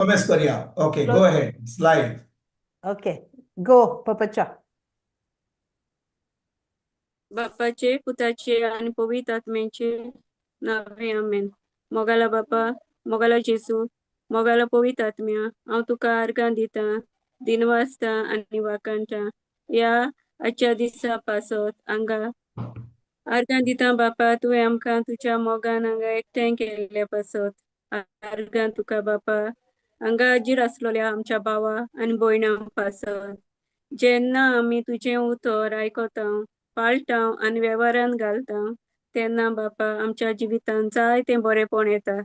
कोमेस करया. Okay, go ahead, slide. Okay, go पपचा. बापाचे, पुताचे आनी पवित्र आत्म्याचे नावे, आमेन. मोगाला बापा, मोगाला जेजू, मोगाला पवित्र आत्म्या, हांव तुका आर्गां दिता, दिनवासता आनी वाखाणटा ह्या आजच्या दिसा पासत. हांगा आर्गां दिता बापा, तुवें आमकां तुज्या मोगान हांगा एकठांय केल्ल्या पासत. आर्गां तुका बापा, हांगा हाजीर आसलोल्या आमच्या भावा आनी भयणां पासत. जेन्ना आमी तुजें उतर आयकता, पाळटा आनी वेव्हारान घालता, तेन्ना बापा आमच्या जिवितांत जायतें बरेंपण येता.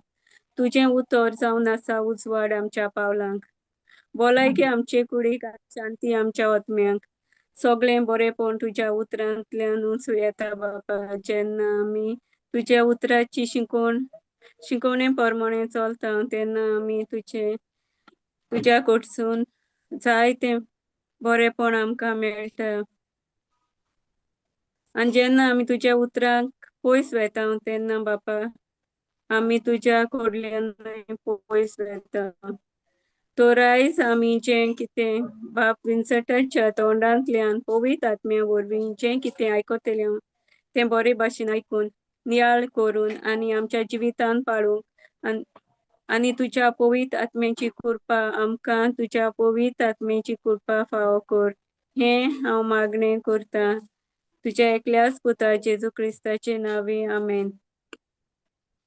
तुजें उतर जावन आसा उजवाड आमच्या पावलांक, भलायकी आमचे कुडीक, शांती आमच्या आत्म्यांक. सगळें बरेंपण तुज्या उतरांतल्यानूच येता बापा. जेन्ना आमी तुज्या उतराची शिकवणे प्रमाणे चलता, तेन्ना आमी तुज्या कडसून जायतें बरेंपण आमकां मेळटा. आनी जेन्ना आमी तुज्या उतरांक पयस वयता, तेन्ना बापा आमी तुज्या कडल्यान पयस वयता. तर आयज आमी जें कितें बाप विन्सटाच्या तोंडांतल्यान पवित्र आत्म्या वरवीं जें कितें आयकतलें, तें बरे भाशेन आयकून, नियाळ करून आनी आमच्या जिवितान पाळूंक आनी तुज्या पवित्र आत्म्याची कृपा, आमकां तुज्या पवित्र आत्म्याची कृपा फावो कर, हें हांव मागणें करतां तुज्या एकल्याच पुता जेजू क्रिस्ताचे नावे, आमेन.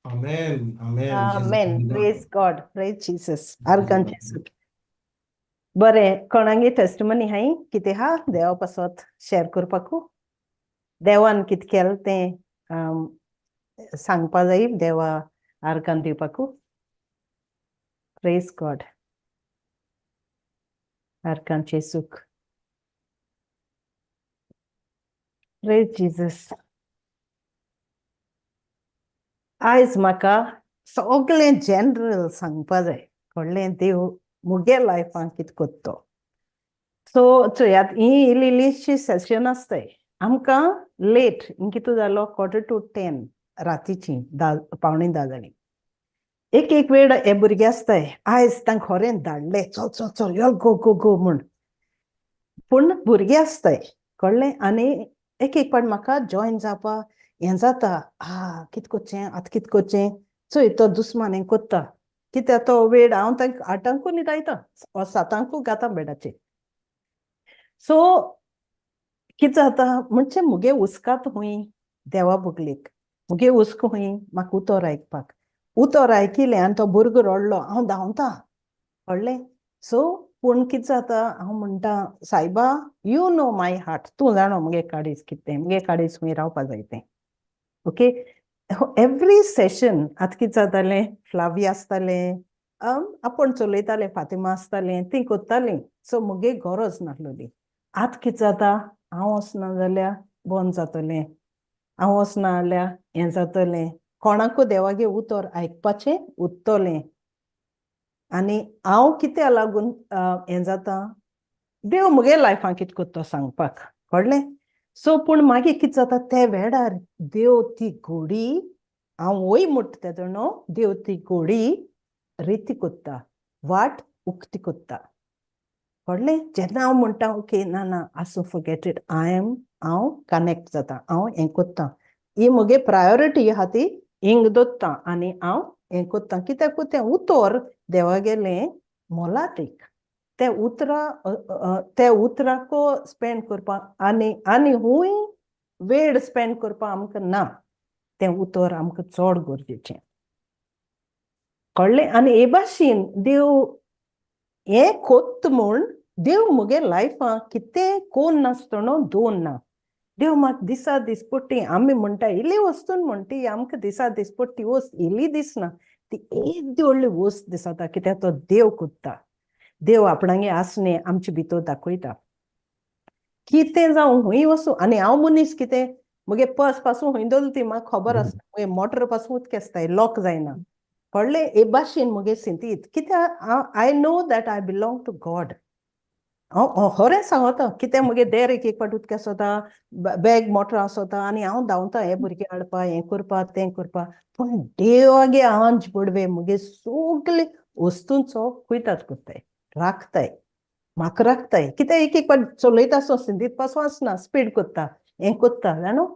Amen, amen. Amen. Praise God, praise Jesus. आर्गां जेजू. बरें, कोणागे टेस्टिमनी हाय कितें हा देवा पासत शेअर करपाकू? देवान कितें केलें तें सांगपा जाय, देवा आर्गां दिवपाकू. प्रेज गॉड, आर्गां जेजूक. प्रेज जीसस. आयज म्हाका सगळें जनरल सांगपा जाय, कळ्ळें? देव मुगे लायफान कितें कोत्तो. सो चोयात, ही इल्ली इल्लीशी सेशन आसताय. आमकां लेट कितें जालो, 9:45 रातीची, 9:45 जालीं. एक एक वेळ हे भुरगे आसताय, आयज तांकां खरें धाडले, चल चल चल, यो, गो गो गो म्हूण. पूण भुरगे आसताय, कळ्ळें? आनी एक एक पाट म्हाका जॉयन जावपा हें जाता, आ कितें करचें आतां, कितें करचें? चोय, तो दुस्मान हें कोत्ता. कित्याक तो वेळ हांव तांकां 8 अंकू न्हिदायता, 7 अंकू घाता बेडाचेर. सो कितें जाता म्हणजे मुगे उस्कात हुंय देवा बगलेक, मुगे हुस्क हुंय म्हाका उतर आयकपाक. उतर आयकिलें आनी तो भुरगो रडलो, हांव धांवता, कळ्ळें? सो पूण कितें जाता, हांव म्हणटा, सायबा, you know my heart, तूं जाणो मुगे काळीज कितें, मुगे काळीज खूंय रावपा जाय तें. ओके, एवरी सेशन आतां कितें जातालें, फ्लावी आसतालें, आपूण चलयतालें, फातिमा आसतालें, ती कोत्तालीं. सो मुगे गरज नासलोली. आतां कितें जाता, हांव वचना जाल्यार बंद जातलें, हांव वचना जाल्यार हें जातलें, कोणाकू देवागे उतर आयकपाचें उरतलें. आनी हांव कित्या लागून हें जाता, देव मुगे लायफान कितें करता सांगपाक, कळ्ळें? सो पूण मागीर कितें जाता, ते वेळार देव ती घोडी, हांव वय म्हणटा तेदो न्हू, देव ती घोडी रिती कोत्ता, वाट उक्ती कोत्ता, कळ्ळें? जेन्ना हांव म्हणटा, ओके, ना ना, आसूं, फॉरगेट it, I am हांव कनेक्ट जाता, हांव हें कोत्ता, ही मुगे प्रायोरिटी आहा ती हिंग दवरता आनी हांव हें कोत्ता. कित्याक तें उतर देवागेलें मोलादीक. ते उतरां, ते उतराको स्पेंड करपाक आनी आनी हूंय वेळ स्पेंड करपाक आमकां ना. तें उतर आमकां चड गरजेचें, कळ्ळें? आनी हे भाशेन देव हें कोत्त म्हूण देव मुगे लायफाक कितें कोन नासतना दोन ना. देव म्हाका दिसा दिसपट्टी, आमी म्हणटा इल्ली वस्तून म्हणटी, आमकां दिसा दिसपट्टी वस्त इल्ली दिसना, ती येदी व्हडली वस्त दिसता. कित्याक तो देव कोत्ता. देव आपणागे आसणे आमचे भितर दाखयता. कितें जावं, खंय वचूं, आनी हांव मनीस कितें, मुगे पर्स पासून खंय दवरली ती म्हाका खबर आसता, मुगे मोटर पासून उदक आसता, लॉक जायना, कळ्ळें? हे भाशेन मुगे सिंतीत. कित्याक I know that I belong to God. हांव खरें सांगता. कितें मुगे देर एक एक फावट उदक आसता, बॅग मोटर आसता आनी हांव धांवता हे भुरगे हाडपा, हें करपा, तें करपा. पूण देवागे आंज पडवे मुगे सगळे वस्तूंचो कुयदाद कोत्ताय, राखताय, म्हाका राखताय. कित्याक एक एक पाट चलयता आसो सिंदीत पासून आसना, स्पीड कोत्ता, हें कोत्ता जाणू.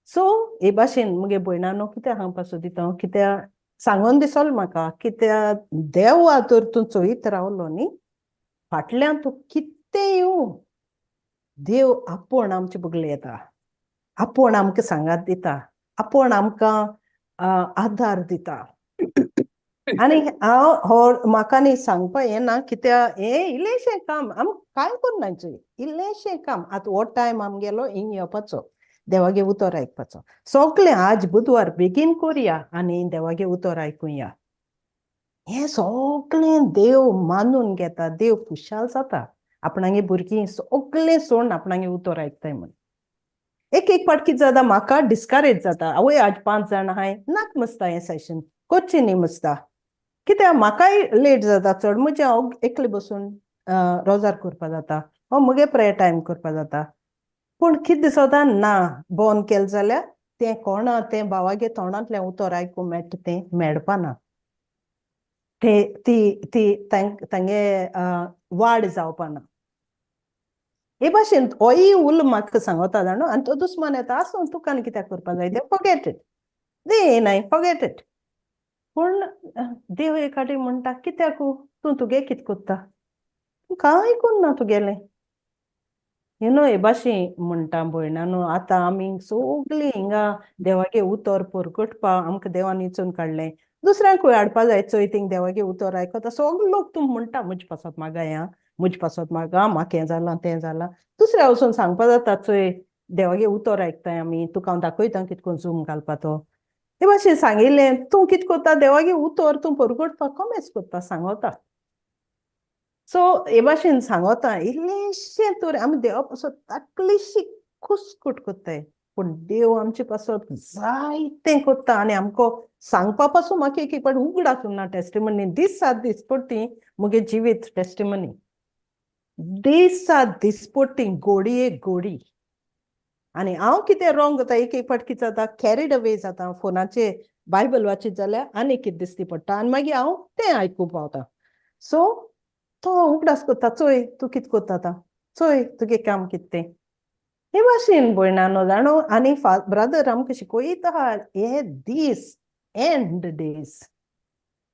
सो हे भाशेन मुगे भयणानो, कित्याक सांगपा सोदिता हांव, कित्याक सांगोन दिसोल म्हाका, कित्याक देवा तर तूं चोयत रावलो न्ही, फाटल्यान तूं कितें येवं, देव आपूण आमचे बगले येता, आपूण आमकां सांगात दिता, आपूण आमकां आधार दिता. आनी हांव हो म्हाका न्ही सांगपा येना, कित्याक हें इल्लेंशें काम आम कांय करना चोय, इल्लेंशें काम. आतां हो टायम आमगेलो हिंग येवपाचो, देवागे उतर आयकपाचो. सगळें आज बुधवार बेगीन करुया आनी देवागे उतर आयकुया. हें सगळें देव मानून घेता, देव खुशाल जाता आपणागे भुरगीं सगळें सोडून आपणागे उतर आयकताय म्हूण. एक एक पाट कितें जाता, म्हाका डिस्करेज जाता, आवय आज 5 जाणां आहाय, नाक मसता हें सेशन करचें न्ही मसता, कित्याक म्हाकाय लेट जाता चड. म्हजें हांव एकलें बसून रोजार करपा जाता, हो म्हगे प्रेयर टायम करपा जाता. पूण कितें दिसता ना, बंद केलें जाल्यार तें कोणा तें भावागे तोंडांतलें उतर आयकूंक मेळटा तें मेळपाना, ते ती ती तांगे वाड जावपाना. हे भाशेन होय उल म्हाका सांगता जाणू. आनी तो दुस्मान येता, आसूं तुका आनी कित्याक करपा जाय तें, फॉगेट it, they नाय, फॉगेट it. पूण देव एकादी म्हणटा, कित्याक तूं तुगे कितें कोत्ता, तूं कांय कोन्ना तुगेलें, you know. हे भाशेन म्हणटा भयणानो, आतां आमी सगळीं हिंगा देवागे उतर परगटपा आमकां देवान विचून काडलें, दुसऱ्यांकूय हाडपा जाय. चोय थिंग देवागे उतर आयकता सगळे लोक, तूं म्हणटा म्हजे पासत मागाय, आं म्हजे पासत मागा, म्हाका हें जालां तें जालां. दुसऱ्या वचून सांगपा जाता, चोय देवागे उतर आयकताय आमी, तुका हांव दाखयता कितें करून झूम घालपा तो. हे भाशेन सांगिल्लें, तूं कितें कोत्ता, देवागे उतर तूं परगटपाक कोमेस कोत्ता, सांगता. सो हे भाशेन सांगता, इल्लेंशें तर आमी देवा पासत ताकलीशी कुस्कूट कोत्ताय, पूण देव आमचे पासत जायतें कोत्ता. आनी आमकां सांगपा पासून म्हाका एक एक पाट उगडास उरना टेस्टिमनी, दिसा दिसपट्टी मुगे जिवीत टेस्टिमनी, दिसा दिसपट्टी गोडये गोडी. आनी हांव कितें रोंग जाता, एक एक पाट कितें जाता, कॅरीड अवे जाता, फोनाचेर बायबल वाचीत जाल्यार आनी कितें दिसती पडटा आनी मागीर हांव तें आयकूंक पावता. सो तो उगडास कोत्ता, चोय तूं कितें कोत्ता आतां, चोय तुगे काम कितें तें. हे भाशेन भयणानो जाणो. आनी ब्रदर आमकां शिकयता आहा, हे दीस एंड डेज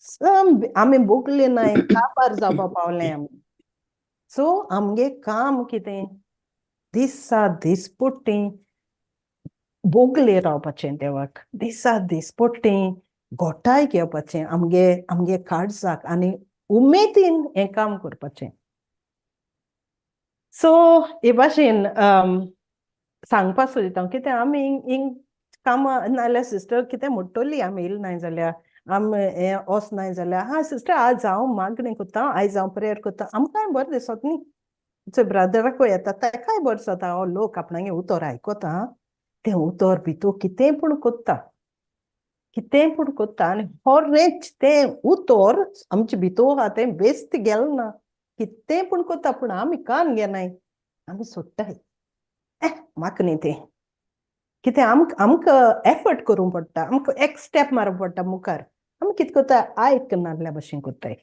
सम आमी बोगले नाय, काबार जावपा पावले आमी. सो आमगे काम कितें, दिसा दिसपट्टी बोगले रावपाचें देवाक, दिसा दिसपट्टी गोठाय घेवपाचें आमगे आमगे काळजाक आनी उमेदीन हें काम करपाचें. सो हे भाशेन सांगपा सोदिता हांव, कित्याक आमी हिंग कामां नाजाल्यार सिस्टर कितें म्हणटली, आमी येयले नाय जाल्यार, आमी हें वच नाय जाल्यार, हा सिस्टर आज हांव मागणें कोत्ता, आयज हांव प्रेयर कोत्ता, आमकांय बरें दिसत न्ही. चोय ब्रदराकूय येता, ताकाय बरें दिसता, हो लोक आपणागे उतर आयकता, तें उतर भितूर कितेंय पूण कोत्ता, कितेंय पूण कोत्ता. आनी होरेंच तें उतर आमचे भितूर आहा तें बेस्त गेलें ना, कितेंय पूण कोत्ता, पूण आमी कान घेनाय, आमी सोडटाय, ए म्हाका न्ही तें कितें. आमकां आमकां एफर्ट करूंक पडटा, आमकां एक स्टेप मारप पडटा मुखार. आमी कितें कोत्ता, आयक नासल्या भशेन कोत्ताय,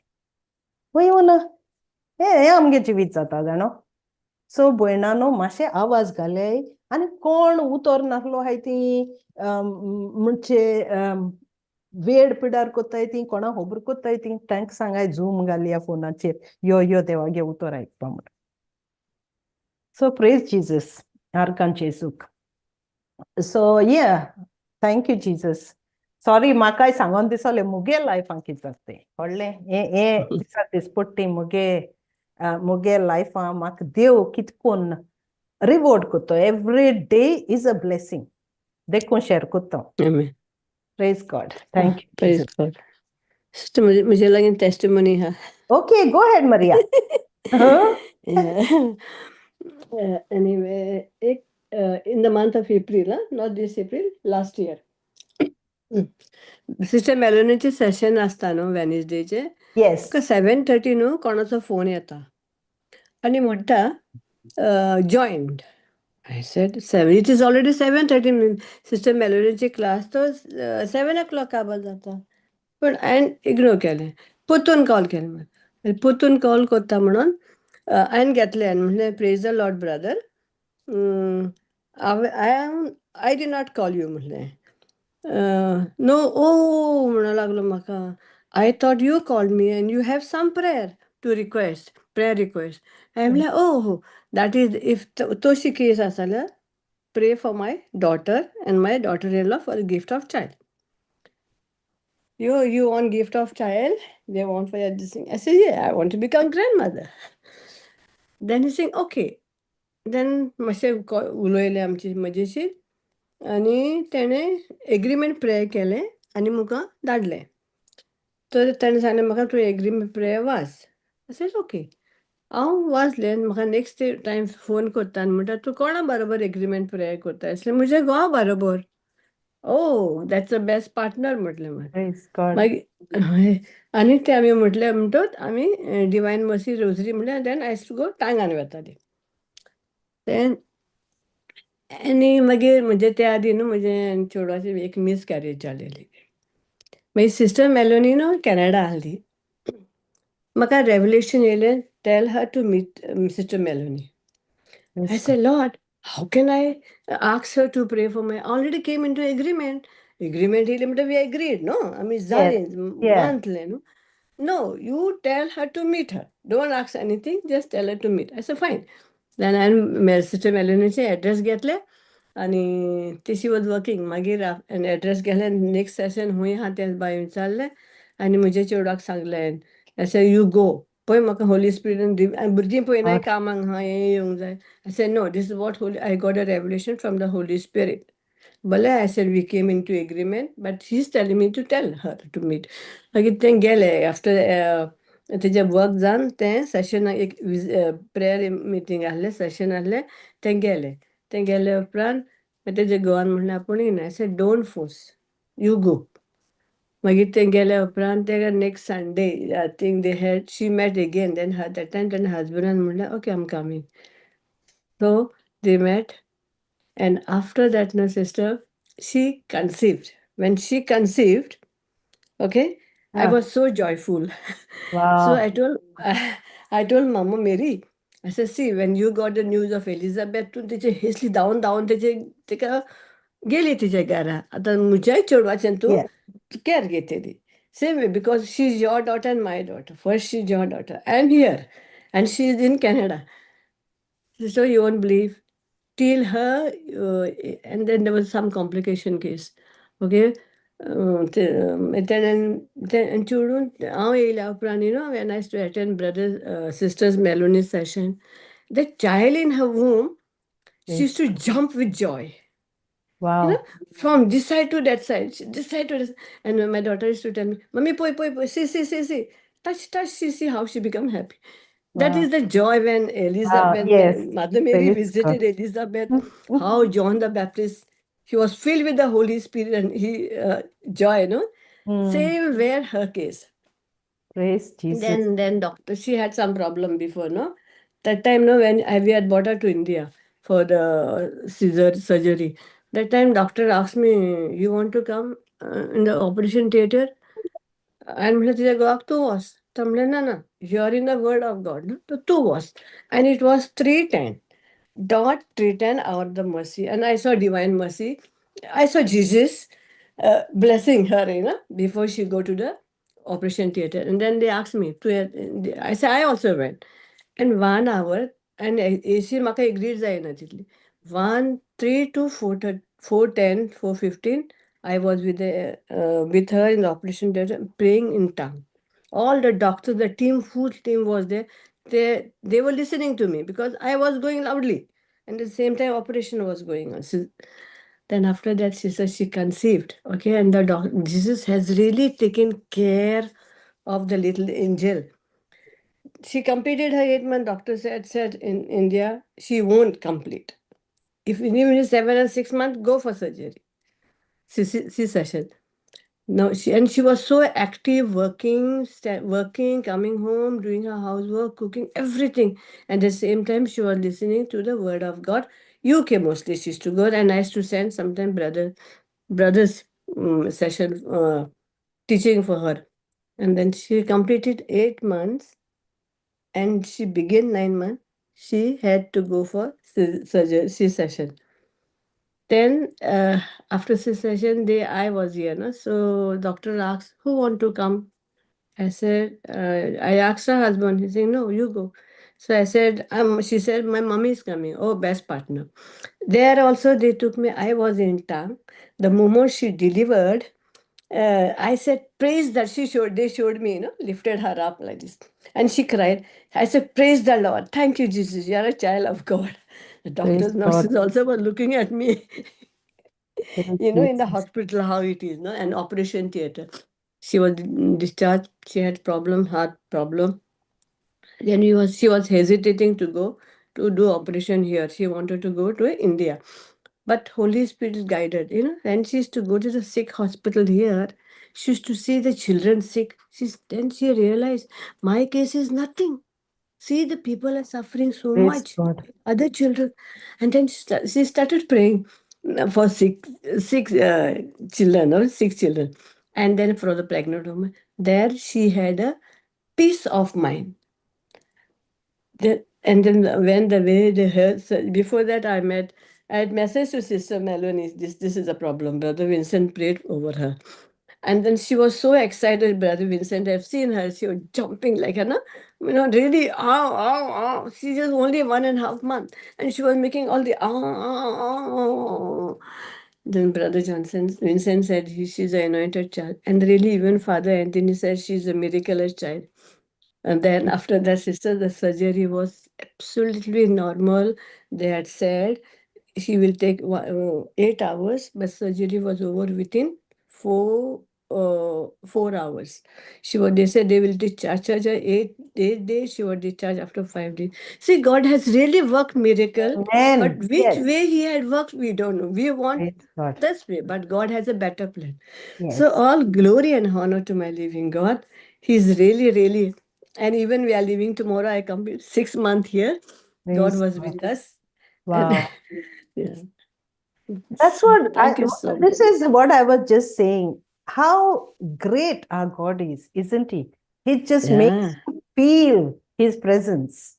वय ना, हें हें आमगें जिवीत जाता जाणो. सो भयणानो मातशें आवाज घालय, आनी कोण उतर नासलो आहाय ती म्हणजे वेळ पिडार कोत्ताय ती, कोणा खबर कोत्ताय ती, तांकां सांगाय झूम घालया फोनाचेर, यो यो देवागे उतर आयकपा म्हण. सो प्रेज जिजस, आर्गां जेजूक. So yeah, thank you Jesus. Sorry, म्हाकाय सांगोन दिसलें मुगे लायफान कितें जाता तें, कळ्ळें. हें हें दिसा दिसपट्टी मुगे मुगे लायफान म्हाका देव कितें कोन्न रिवॉर्ड कोत्तो, every day is a blessing, देखून शेअर कोत्ता. Amen. Praise God, thank you. Praise God. Sister, म्हजे म्हजे लागीं testimony हा. Okay, go ahead Maria. Yeah. Anyway, एक in the month of April, huh? Not this April, last year. Sister मेलोनीचे session आसता न्हू वेनसडेचे. येस. तुका 7:30 न्हू कोणाचो फोन येता आनी म्हणटा, join. I said 7, it is already 7:30. Sister मेलोनीची class तो 7 ओ क्लॉक काबार जाता, पण हांवें इग्नोर केलें. परतून कॉल केलें. परतून कॉल करता म्हणून हांवें घेतलें आनी म्हणलें, "Praise the Lord, brother. हांवें I did not call you," म्हणलें. "नो, ओ," म्हणूंक लागलो म्हाका, "I thought you call me and you have some prayer to request, prayer request." हांवें म्हणलें, "ओ हो, that is if तशी केस आसा जाल्यार pray for my daughter and my daughter in law for gift of child. You want gift of child? They want for your this thing." I said, "Yeah, I want to become grandmother." Then he's saying, "Okay." Then मातशें उलयलें आमची मजेशीर आनी तेणें agreement prayer केलें आनी मुका धाडलें. तर तेणें सांगलें म्हाका, "तूं एग्रीमेंट प्रेयर वाच." I said, "Okay." हांव वाचलें आनी म्हाका नेक्स्ट टायम फोन करता आनी म्हणटा, "तूं कोणा बरोबर एग्रीमेंट प्रेयर करता?" आसलें, "म्हज्या घोवा बरोबर." "Oh, that's a best partner," म्हटलें म्हाका. Praise God. मागीर हय, आनी ते आमी म्हटलें म्हणटच आमी डिवायन मर्सी रोजरी म्हणलें. Then I to go टांगान वेताली. Then आनी मागीर म्हणजे त्या आदी न्हू म्हजें चेडवाची एक मिसकॅरेज जालेली. मागीर सिस्टर मेलोनी न्हू कॅनडा आहली. म्हाका रेवलेशन येयलें, "Tell her to meet Sister Melanie." I Praise said, "Lord, how can I ask her to pray for me? I already came into agreement." Agreement येयलें म्हणटा we agreed, no? आमी जालीं, बांदलें न्हू. "No, you tell her to meet her. Don't ask anything, just tell her to meet." I said, "Fine." Then हांवें sister मेलोनीचे address घेतले आनी ती she was working. मागीर एड्रेस घेतले. नेक्स्ट सेशन खूंय आहा तें बाय विचारलें आनी म्हज्या चेडवाक सांगलें. I said, "You go." पळय म्हाका होली स्पिरिट भुरगीं पळयनाय कामाक हा हें येवंक जाय. I said, "No, this is what holy I got a revelation from the Holy Spirit. भले," I said, "we came into agreement, but he is telling me to tell her to meet." मागीर तें गेलें after तेजें work जावन तें सेशन एक prayer meeting आहलें, सेशन आहलें, तें गेलें. तें गेले उपरांत मागीर तेजे घोवान म्हणलें, आपूण येयना. I said, "Don't force, you go." मागीर ते गेल्या उपरांत ते next Sunday, I think they had she met again. Then that time तेन्ना हजबंडान म्हणलें, "Okay, I'm coming." So they met, and after that, no, sister, she conceived. When she conceived, okay, I was so joyful. So I told Mama Mary, I said, "See, when you got the news of Elizabeth, तूं तेचे हेसली धांवन धांवन तेचे तेका गेली तिच्या घरा. आतां म्हज्याय चेडवाचें तूं केअर घेतली. Same way, because she is your daughter and my daughter. First she is your daughter. I am here and she is in Canada." So you won't believe, till her and then there was some complication case. Okay. तेणें चेडून हांव येयल्या उपरांत, when I to attend brother sisters Melanie session, the child in her womb, she used to jump with joy from this side to that side, this side to this. And my daughter used to tell me, "Mummy, poi, poi, poi, see, see, see, see, touch, touch, see, see how she become happy." That is the joy when Elizabeth, Mother Mary Praise visited God. Elizabeth, how John the Baptist, he was filled with the Holy Spirit and he, joy, no? Same where her case. Praise Jesus. Then doctor, she had some problem before, no? That time, no, when we had brought her to India for the Caesar surgery. That time, doctor asked me, "You want to come in the operation theater?" And म्हणलं, "तुझ्या घोवाक तूं वच." तो म्हणलें, "ना ना, you are in the word of God, no? तर तूं वच." And it was 3:10 dot, 3:10 hour the mercy, and I saw divine mercy. I saw Jesus blessing her before she go to the operation theater. And then they asked me to, I said, I also went. And one hour, and AC म्हाका agreed जायना तितली. 1, 3 to 4, 4:10, 4:15, I was with her in the operation theater praying in tongue. All the doctors, the team, full team was there. They were listening to me because I was going loudly. And at the same time, operation was going on. So then after that, she said she conceived. Okay, and the doc, Jesus has really taken care of the little angel. She completed her 8 month. Doctor said in India she won't complete. If even in 7 and 6 months, go for surgery, C session. No, she was so active, working, working, coming home, doing her housework, cooking, everything. And at the same time, she was listening to the word of God. UK mostly she used to go, and I used to send sometimes brothers session teaching for her. And then she completed 8 months and she began 9 months. She had to go for surgery, C-section. Then after C-section, day I was here, no? So doctor asked, who want to come? I said, I asked her husband. He said, no, you go. So I said, she said, my mommy is coming. Oh, best partner. There also they took me. I was in town. The moment she delivered, I said, praise that she showed, they showed me, lifted her up like this. And she cried. I said, praise the Lord. Thank you, Jesus. You are a child of God. The Praise doctors, God. nurses also were looking at me. Praise In the Jesus. hospital, how it is, no, an operation theater. She was discharged. She had problem, heart problem. Then she was hesitating to go to do operation here. She wanted to go to India. But Holy Spirit guided, And she used to go to the sick hospital here. She used to see the children sick. Then she realized my case is nothing. See, the people are suffering so Praise much, God. other children. And then she started praying for six children, or six children. And then for the pregnant woman, there she had a peace of mind. And then when the way the health, so before that I had messaged to Sister Melanie, this is a problem. Brother Vincent prayed over her. And then she was so excited, Brother Vincent. I've seen her. She was jumping like, really, ow, ow, ow. She just only 1.5 month. And she was making all the, ow, ow, ow. Then Brother Johnson, Vincent said, she's an anointed child. And really, even Father Anthony said she's a miraculous child. And then after that, sister, the surgery was absolutely normal. They had said she will take 8 hours, but surgery was over within 4 hours. She was. They said they will discharge her 8 days. She was discharged after 5 days. See, God has really worked miracle, but Amen. which Yes. way He had worked, we don't know. We want Praise God. this way, but God has a better plan. So Yes. all glory and honor to my living God. He's really, really, and even we are leaving tomorrow. I complete 6 months here. God Praise was God. with us. And Wow. yeah. That's what Thank you so much. This is what I was just saying. How great our God is, isn't he? He just makes you feel his presence.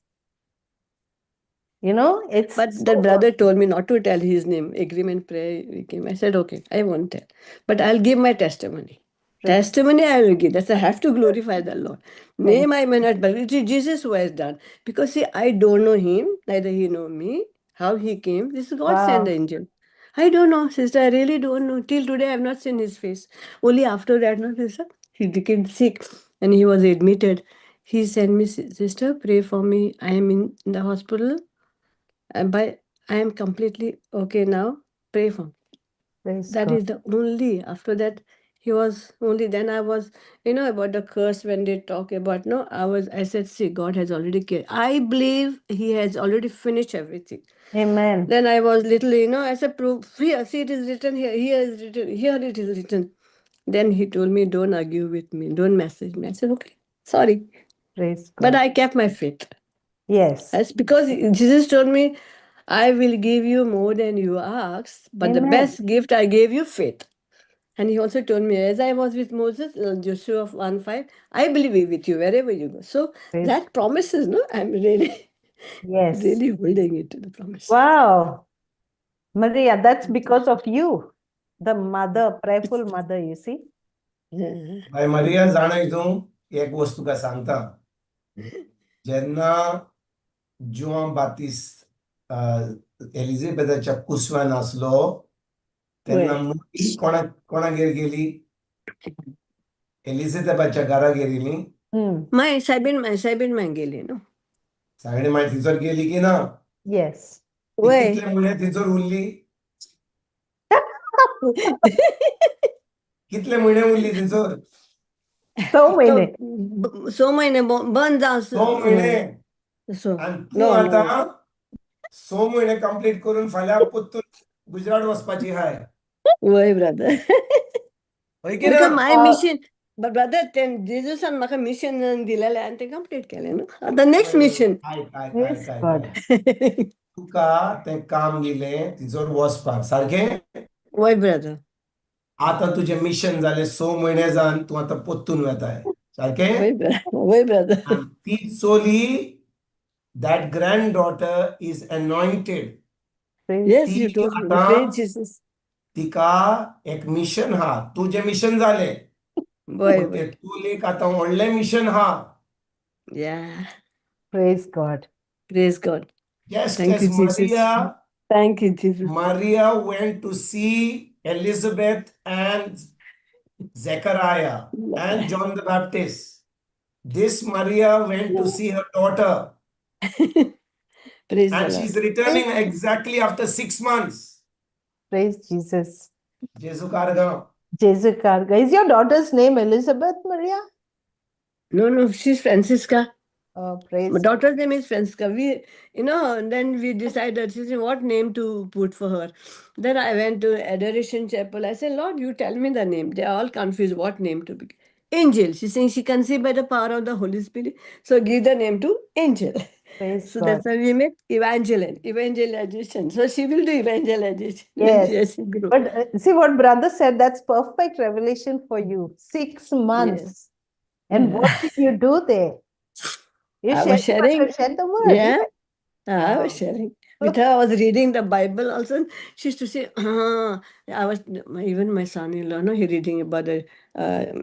It's But so the brother told me not to tell his name. Agreement prayer we came. I said, okay, I won't tell. But I'll give my testimony. Praise Testimony I will give. That's I have to glorify the Lord. Thank Name I may not, but it is Jesus who has done. Because see, I don't know him, neither he know me, how he came. This is God sent Wow. the angel. I don't know, sister. I really don't know. Till today, I have not seen his face. Only after that, no, sister, he became sick and he was admitted. He sent me, sister, pray for me. I am in the hospital. And by I am completely okay now. Pray for me. Praise That God. is the only. After that, he was only. Then I was, about the curse when they talk about. No, I was. I said, see, God has already cared. I believe He has already finished everything. Amen. Then I was little, I said, proof here, see, it is written here, here is written, here it is written. Then he told me, don't argue with me, don't message me. I said, okay, sorry. Praise But God. I kept my faith. Yes. That's because Jesus told me, I will give you more than you ask, but the Amen. best gift I gave you, faith. And he also told me, as I was with Moses, Joshua 1:5, I will be with you wherever you go. So Praise that promises, no? I'm really, Yes. really holding it to the promise. Wow. Maria, that's because of you, the mother, prayerful mother, you see. Yeah. Bye Maria जाणा तूं एक वस्तू तुका सांगता जेन्ना जुआं बातिस्त एलिझाबेथाच्या कुसव्यान आसलो तेन्ना वय. मुली कोणागेर गेली एलिझाबेथाच्या घरा गेली My सायबीन माय गेली, no? सगळे मागीर थंयसर गेली की ना Yes. ती वय. कितले म्हयने थंयसर उरली कितले म्हयने उरली थंयसर स म्हयने. स म्हयने बंद जावं स म्हयने सो आनी तूं No, no. आतां स म्हयने कंप्लीट करून फाल्यां परतून गुजरात वचपाची हाय वय ब्रदर. हय की ना Because my mission, but brother, तें जेजूसान म्हाका मिशन दिलेलें आनी तें कंप्लीट केलें न्हू. आतां नेक्स्ट मिशन. आयक आयक Praise आयक आयक God. आयक तुका तें काम दिलें थंयसर वचपाक सारकें वय ब्रदर. आतां तुजें मिशन जालें स म्हयने जावन तूं आतां परतून वेताय सारकें? वय ब्रदर, वय ब्रदर. आनी ती चली, that granddaughter is anointed. Praise Yes, you ती told me. आतां Praise Jesus. तिका एक मिशन हा. तुजें मिशन जालें, वय पूण ते वय. चलयेक आतां व्हडलें मिशन हा. Yeah. Praise God. Praise God. Just Thank as you, Jesus. Maria, Thank you, Jesus. Maria went to see Elizabeth and Zechariah and John the Baptist, this Maria went to see her daughter Praise the and Lord. she's returning exactly after 6 months. Praise Jesus. जेजू कारगांव. Jesus Karga. Is your daughter's name Elizabeth, Maria? No, she's Francisca. Oh, praise. My daughter's name is Francisca. And then we decided, she said, what name to put for her. Then I went to Adoration Chapel. I said, "Lord, you tell me the name." They are all confused what name to pick. Angel. She's saying she conceived by the power of the Holy Spirit. So give the name to Angel. Praise So God. that's why we make Evangeline, evangelization. So she will do evangelization when Yes. she grow. But see what brother said, that's perfect revelation for you. 6 months. And what did you do there? You I was shared, you must sharing. have shared the word. Yeah. I was Wow. sharing with her. I was reading the Bible also. She used to say, ah, I was even my son-in-law, no, he reading about the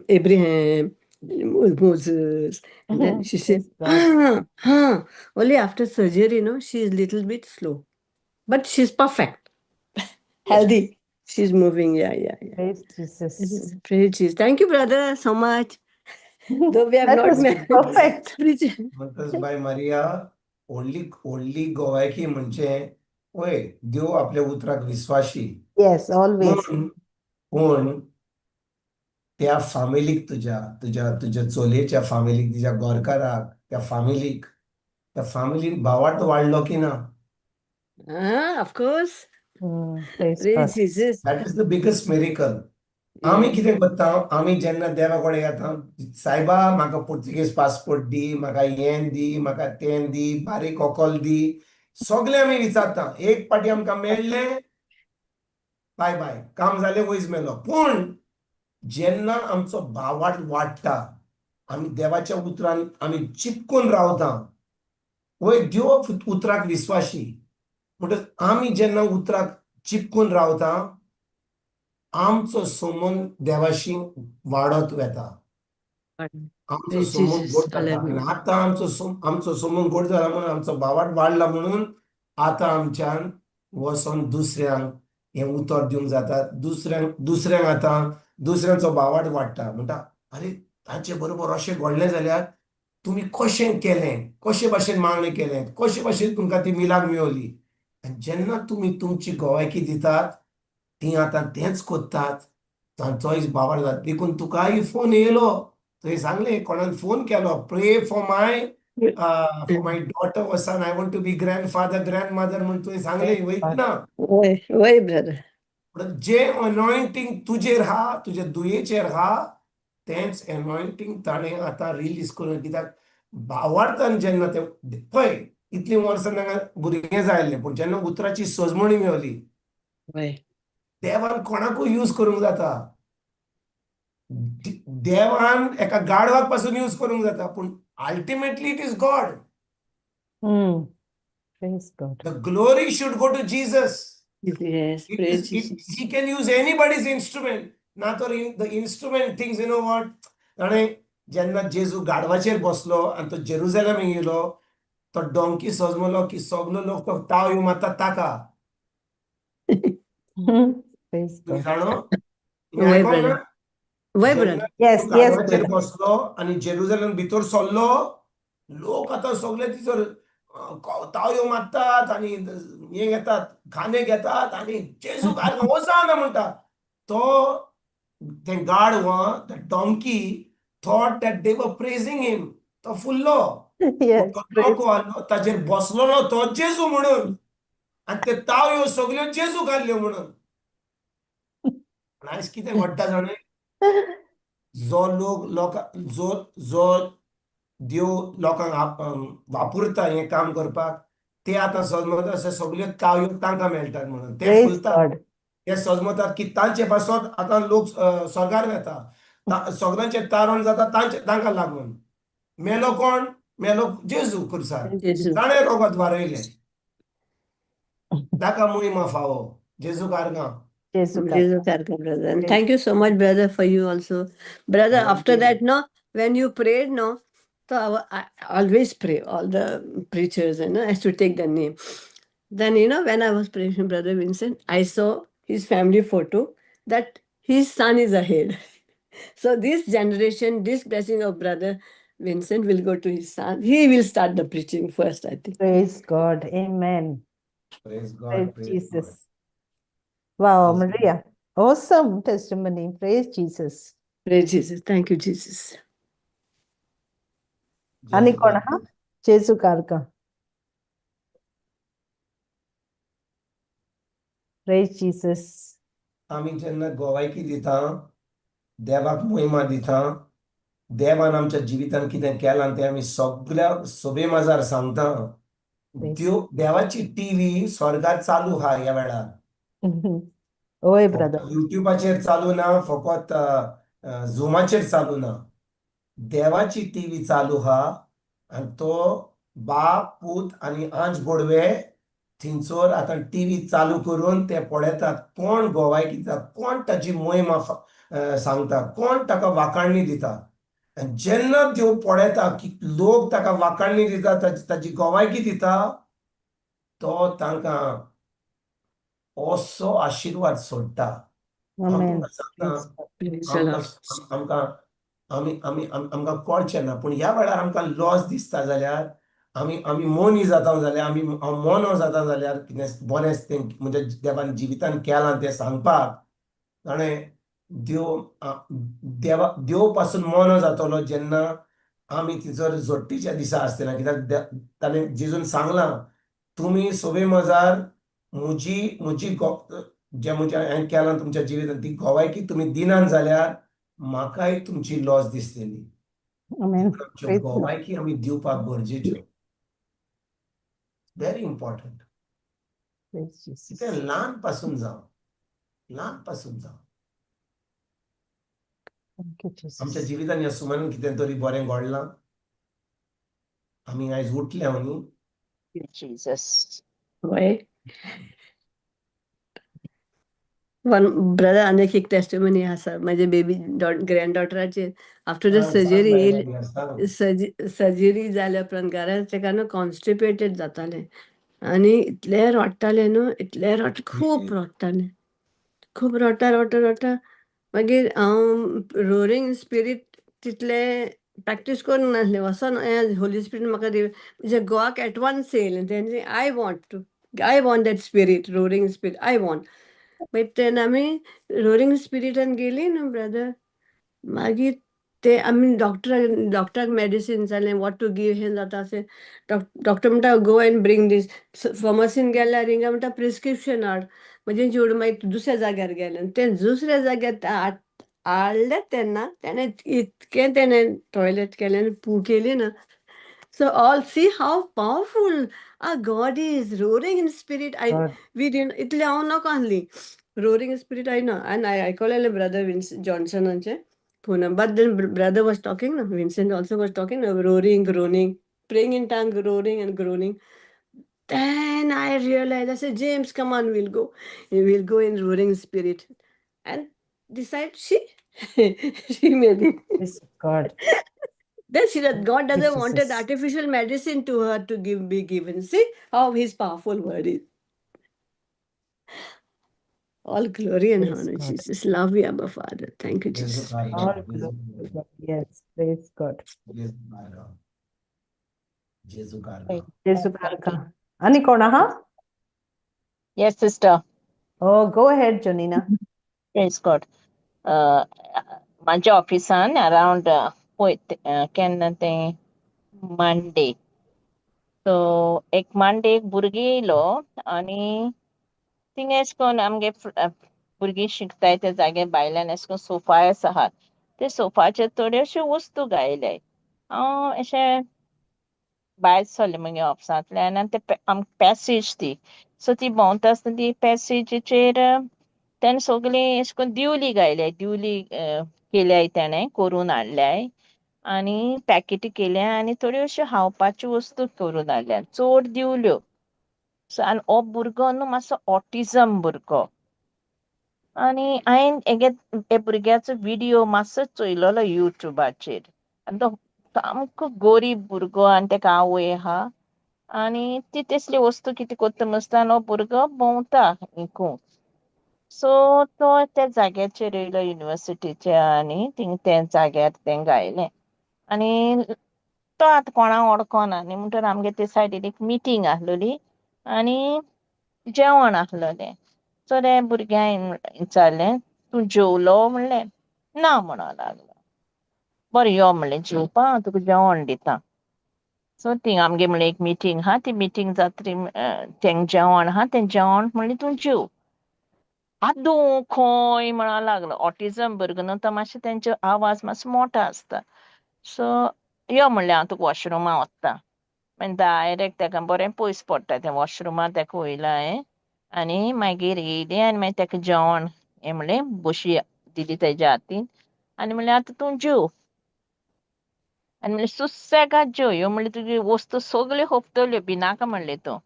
Abraham, Moses, and then she said, Praise God. Ah, ah. Only after surgery, no, she is little bit slow, but she's perfect, healthy. She's moving. Yeah. Praise Jesus. Praise Jesus. Thank you, brother, so much. Though we have That not was met. perfect. Spiritual. म्हणटच बाय Maria, व्हडली व्हडली गोवायकी म्हणजे वय देव आपल्या उतराक विस्वाशी. Yes, always. पूण पूण त्या फामिलीक, तुज्या तुज्या तुज्या चलयेच्या फामिलीक, तुज्या गोरकाराक, त्या फामिलीक, त्या फामिलीन भावार्थ वाडलो की ना? Ah, of course. Praise Praise God. Jesus. That is the biggest miracle. आमी कितें करता, आमी जेन्ना देवा कडेन येता, सायबा म्हाका पुर्तुगेज पासपोर्ट दी, म्हाका हें दी, म्हाका तें दी, बारीक होकल दी, सगळें आमी विचारता. एक पाटी आमकां मेळ्ळें, बाय बाय, काम जालें, वयज मेलो. पूण जेन्ना आमचो भावार्थ वाडटा, आमी देवाच्या उतरान आमी चिपकून रावता, वय देव उतराक विस्वाशी. म्हणटच आमी जेन्ना उतराक चिपकून रावता, आमचो संबंद देवाशी वाडत वता, आमचो Praise संबंद Jesus. गोड जाता. आनी Hallelujah. आतां आमचो संबंद गोड जाला म्हणून, आमचो भावार्थ वाडला म्हणून आतां आमच्यान वचोन दुसऱ्यांक हें उतर दिवंक जाता. दुसऱ्यांक आतां दुसऱ्यांचो भावार्थ वाडटा. म्हणटा, आरे, तांचे बरोबर अशें घडलें जाल्यार तुमी कशें केलें, कशे भाशेन मागणें केलें, कशे भाशेन तुमकां ती मिलाग्र मेवली? आनी जेन्ना तुमी तुमची गोवायकी दितात, ती आतां तेंच कोत्तात, तांचोय भावार्थ जाता. देखून तुकाय फोन येयलो, तुवें सांगलें, कोणान फोन केलो, "Pray for my daughter or son, I want to be grandfather, grandmother," म्हूण तुवें सांगलें, वयत ना? वय वय ब्रदर. म्हणून जे अनॉयंटींग तुजेर हा, तुज्या दुयेचेर हा, तेंच एनॉयंटींग ताणें आतां रिलीज करून, कित्याक भावार्थान जेन्ना ते पळय, इतलीं वर्सां तांकां भुरगें जाय आसलें, पूण जेन्ना उतराची सजमणी मेवली, वय देवान कोणाकूय यूज करूंक जाता. देवान एका गाडवाक पासून यूज करूंक जाता, पूण ultimately it is God. Praise God. The glory should go to Jesus. Yes. It Praise is, it, Jesus. He can use anybody's instrument. ना तर the instrument things, you know what? ताणें जेन्ना जेजू गाडवाचेर बसलो आनी तो जेरुजलेम येयलो, तो डोंकी सजमलो की सगलो लोक तो ताव येवन मारता ताका. Praise तुमी God. जाणो, तुमी वय आयकोंक ना? ब्रदर, वय जेन्ना ब्रदर. Yes, जेजू गाडवाचेर brother. बसलो आनी जेरुजलेम भितर सरलो, लोक आतां सगळे तिचो तावयो मारतात आनी हे घेतात, खांदे घेतात आनी जेजू होसाना म्हणटा. तो तें गाडव, the donkey thought that they were praising him. तो फुल्लो. Yes, praise नको आसलो, ताचेर बसलेलो तो जेजू म्हणून आनी ते तावयो सगल्यो जेजू घाल्ल्यो म्हणून. आनी आयज कितें घडटा जाणा, जो लोक लोकां जो जो देव लोकांक वापरता हें काम करपाक, ते आतां सजमतात अशे सगल्यो तावयो तांकां मेळटात म्हणून ते Praise फुलतात. God. ते सजमतात की तांचे पासत आतां लोक स्वर्गार वता. सगळ्यांचें तारण जाता तांचे तांकां लागून. मेलो कोण? मेलो जेजू खुर्सार. जेजू. ताणें रोगत वारयलें, ताका मोहिमा फावो. जेजू कारगां. जेजू. Jesus Karka, brother. And thank you so much, brother, for you also. Brother, after that, no, when you prayed, no, so I always pray, all the preachers, and I used to take the name. Then, when I was praying for Brother Vincent, I saw his family photo that his son is ahead. So this generation, this blessing of Brother Vincent will go to his son. He will start the preaching first, I think. Praise God. Amen. Praise God. Praise praise Jesus. Wow, Jesus. Maria. Awesome testimony. Praise Jesus. Praise Jesus. Thank you, Jesus. आनी कोण आहा? जेजू कारका. Praise Jesus. आमी जेन्ना गोवायकी दिता, देवाक मोहिमा दिता, देवान आमच्या जिवितान कितें केलां तें आमी सगळ्या सभे माजार सांगता. देव देवाची टीव्ही स्वर्गार चालू आहा ह्या वेळार. ओय ब्रदर. युट्यूबाचेर चालू ना, फकत झुमाचेर चालू ना, देवाची टीव्ही चालू आहा. आनी तो बाप, पूत आनी आंज बोडवे थिंचोर आतां टीव्ही चालू करून ते पळयतात कोण गोवायकी दिता, कोण ताची मोहिमा सांगता, कोण ताका वाखाणणी दिता. आनी जेन्ना देव पळयता की लोक ताका वाखाणणी दिता, ताची ताची गोवायकी दिता, तो तांकां असो आशिर्वाद सोडटा. हांव Amen. तुमकां सांगता, Praise God. Praise the Lord. आमकां आमी आमी आमकां कळचें ना, पूण ह्या वेळार आमकां लॉस दिसता जाल्यार, आमी आमी मोनी जाता जाल्यार, आमी हांव मोनो जाता जाल्यार, कितें बरें तें म्हणजे देवान जिवितान केलां तें सांगपाक ताणें देव देवा देव पासून मोनो जातलो जेन्ना आमी थंयसर जोडटीच्या दिसा आसतना. कित्याक ताणें जेजून सांगलां, तुमी सोबे मजार म्हजी म्हजी जें म्हजें हांवें केलां तुमच्या जिवितान ती गोवायकी तुमी दिनात जाल्यार म्हाकाय तुमची लॉस दिसतली. Amen. आमच्यो Praise God. गोवायकी आमी दिवपाक गरजेच्यो, व्हेरी इम्पॉर्टंट. Praise Jesus. तें ल्हान पासून जावं, ल्हान पासून जावं. Thank you, Jesus. आमच्या जिवितान ह्या सुमारान कितें तरी बरें घडलां, आमी आयज उठले न्ही. Jesus. Why? One brother, आनीक एक टेस्टिमनी आसा म्हजे बेबी ग्रँड डॉटराचेर. आफ्टर the surgery येयली, सर्जरी जाल्या उपरांत घरा तेका न्हू कॉन्स्टिपेटेड जातालें आनी इतलें रडटालें न्हू, इतलें रड, खूब रडटालें, खूब रडटा रडटा रडटा. मागीर हांव रोरींग स्पिरीट तितलें प्रॅक्टीस करूंक नासलें. वचोन होली स्पिरीट म्हाका म्हणजे गोवाक एडवान्स येयलें तेन्ना, I want that spirit, roaring spirit I want. मागीर तेन्ना आमी रोरींग स्पिरिटान गेली न्हू ब्रदर, मागीर ते आमी डॉक्टराक डॉक्टराक मेडिसीन जालें, what to give हें जाता अशें. डॉक्टर म्हणटा, go and bring this. फार्मासीन गेल्यार हिंगा म्हणटा, प्रिस्क्रिप्शन हाड. म्हजें चेडूं मागीर दुसऱ्या जाग्यार गेलें. तें दुसऱ्या जाग्यार हाडलें तेन्ना तेणें इतकें तेणें टॉयलेट केलें आनी पू केली ना. So all see how powerful our God is, roaring in spirit. I God. We didn't इतलें हांव नाका आहली roaring spirit, I know. And I आयकलेलें brother Vince जॉन्सनाचें phone, but then brother was talking, no? Vincent also was talking, no? Roaring, groaning, praying in tongue, roaring and groaning. Then I realized, I said, "James, come on, we'll go. We'll go in roaring spirit." And decide she made it. Praise God. Then she that God Thank you, doesn't wanted Jesus. Artificial medicine to her to give be given. See how his powerful word is. All glory and Praise honor, God. Jesus. Love you, Abba Father. Thank you, Jesu Jesus. All glory to God. Yes, praise God. जेजू कारगां. जेजू कारका. आनी कोण आहा? Yes, sister. Oh, go ahead, Janina. Praise God. म्हाज्या ऑफिसान around पळय केन्ना तें मंडे, सो एक मंडे एक भुरगीं येयलो आनी थिंगा एशें कोन्न आमगे भुरगीं शिकताय त्या जाग्यार भायल्यान एशें कोन्न सोफा आसात, ते सोफाचेर थोड्योश्यो वस्तू घायल्याय. हांव अशें भायर सरलें मगे ऑफिसांतल्यान आनी ते आमकां पॅसेज ती, सो ती भोंवता आसतना ती पॅसेजीचेर तेणें सगळीं अशें करून दिवली गायल्याय, दिवली केल्याय तेणें करून हाडल्याय आनी पॅकेटी केल्या आनी थोड्यो अश्यो खावपाच्यो वस्तू करून हाडल्या, चड दिवल्यो. सो आनी हो भुरगो न्हू मातसो ऑटिजम भुरगो. आनी हांवें हेगे हे भुरग्याचो विडियो मातसो चोयलोलो युट्यूबाचेर. आनी तो सामको गोरीब भुरगो आनी तेका आवय आहा आनी ती तसली वस्तू कितें करता आसतना हो भुरगो भोंवता विकूंक. सो तो त्या जाग्याचेर येयलो युनिवर्सिटीच्या आनी थिंग त्या जाग्यार तें गायलें. आनी तो आतां कोणाक वळखना न्ही, म्हणटकीर आमगे ते सायडीन एक मिटींग आसलेली आनी जेवण आसलेलें. सो ते भुरग्यांक विचारलें, तूं जेवलो म्हणलें. ना म्हणो लागलो. बरें यो म्हणलें जेवपा, हांव तुका जेवण दिता. सो थिंग आमगे म्हणलें एक मिटींग आहा, ती मिटींग जातरी तेंग जेवण आहा, तें जेवण म्हणलें तूं जेव. आदूं खंय म्हणो लागलो. ऑटिजम भुरगो न्हू, तो मातशें तेंचो आवाज मातसो मोठो आसता. सो यो म्हणलें हांव तुका वॉशरुमा वता. मागीर डायरेक्ट तेका बरें पयस पडटा तें वॉशरुमा तेका वयलां हांयें आनी मागीर येयलें आनी मागीर तेका जेवण हें म्हणलें बशी दिली तेज्या हातीन आनी म्हणलें आतां तूं जेव. आनी म्हणलें सुसेगाद जेव, ह्यो म्हणलें तुजी वस्तू सगल्यो खोपतल्यो, भिनाका म्हणलें तूं.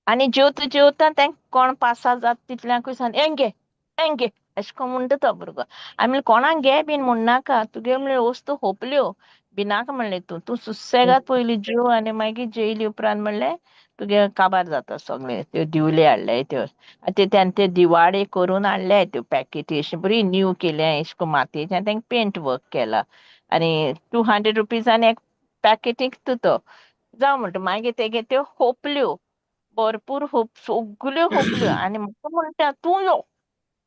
आनी जेवता जेवता तें कोण पासार जाता तितल्यांकूय सांग, हें घे हें घे अशें करून म्हणटा तो भुरगो. आनी म्हणलें कोणाक घे बीन म्हणनाका, तुगे म्हणलें वस्तू खोपल्यो, भिनाका म्हणलें तूं, तूं सुसेगाद पयलीं जेव आनी मागीर जेयली उपरांत म्हणलें तुगे काबार जाता सगळें. त्यो दिवली हाडल्याय त्यो आनी ते तेणें ते दिवाडे करून हाडल्याय, त्यो पॅकेटी अशें बरी न्यू केल्या अशें करून मातयेचें आनी तेंका पेंट वर्क केला. आनी 200 रुपीजान एक पॅकेट विकता तो. जावं म्हणटा. मागीर तेगे त्यो खोपल्यो, भरपूर होप, सगल्यो खोपल्यो. आनी म्हाका म्हणटा तूं यो,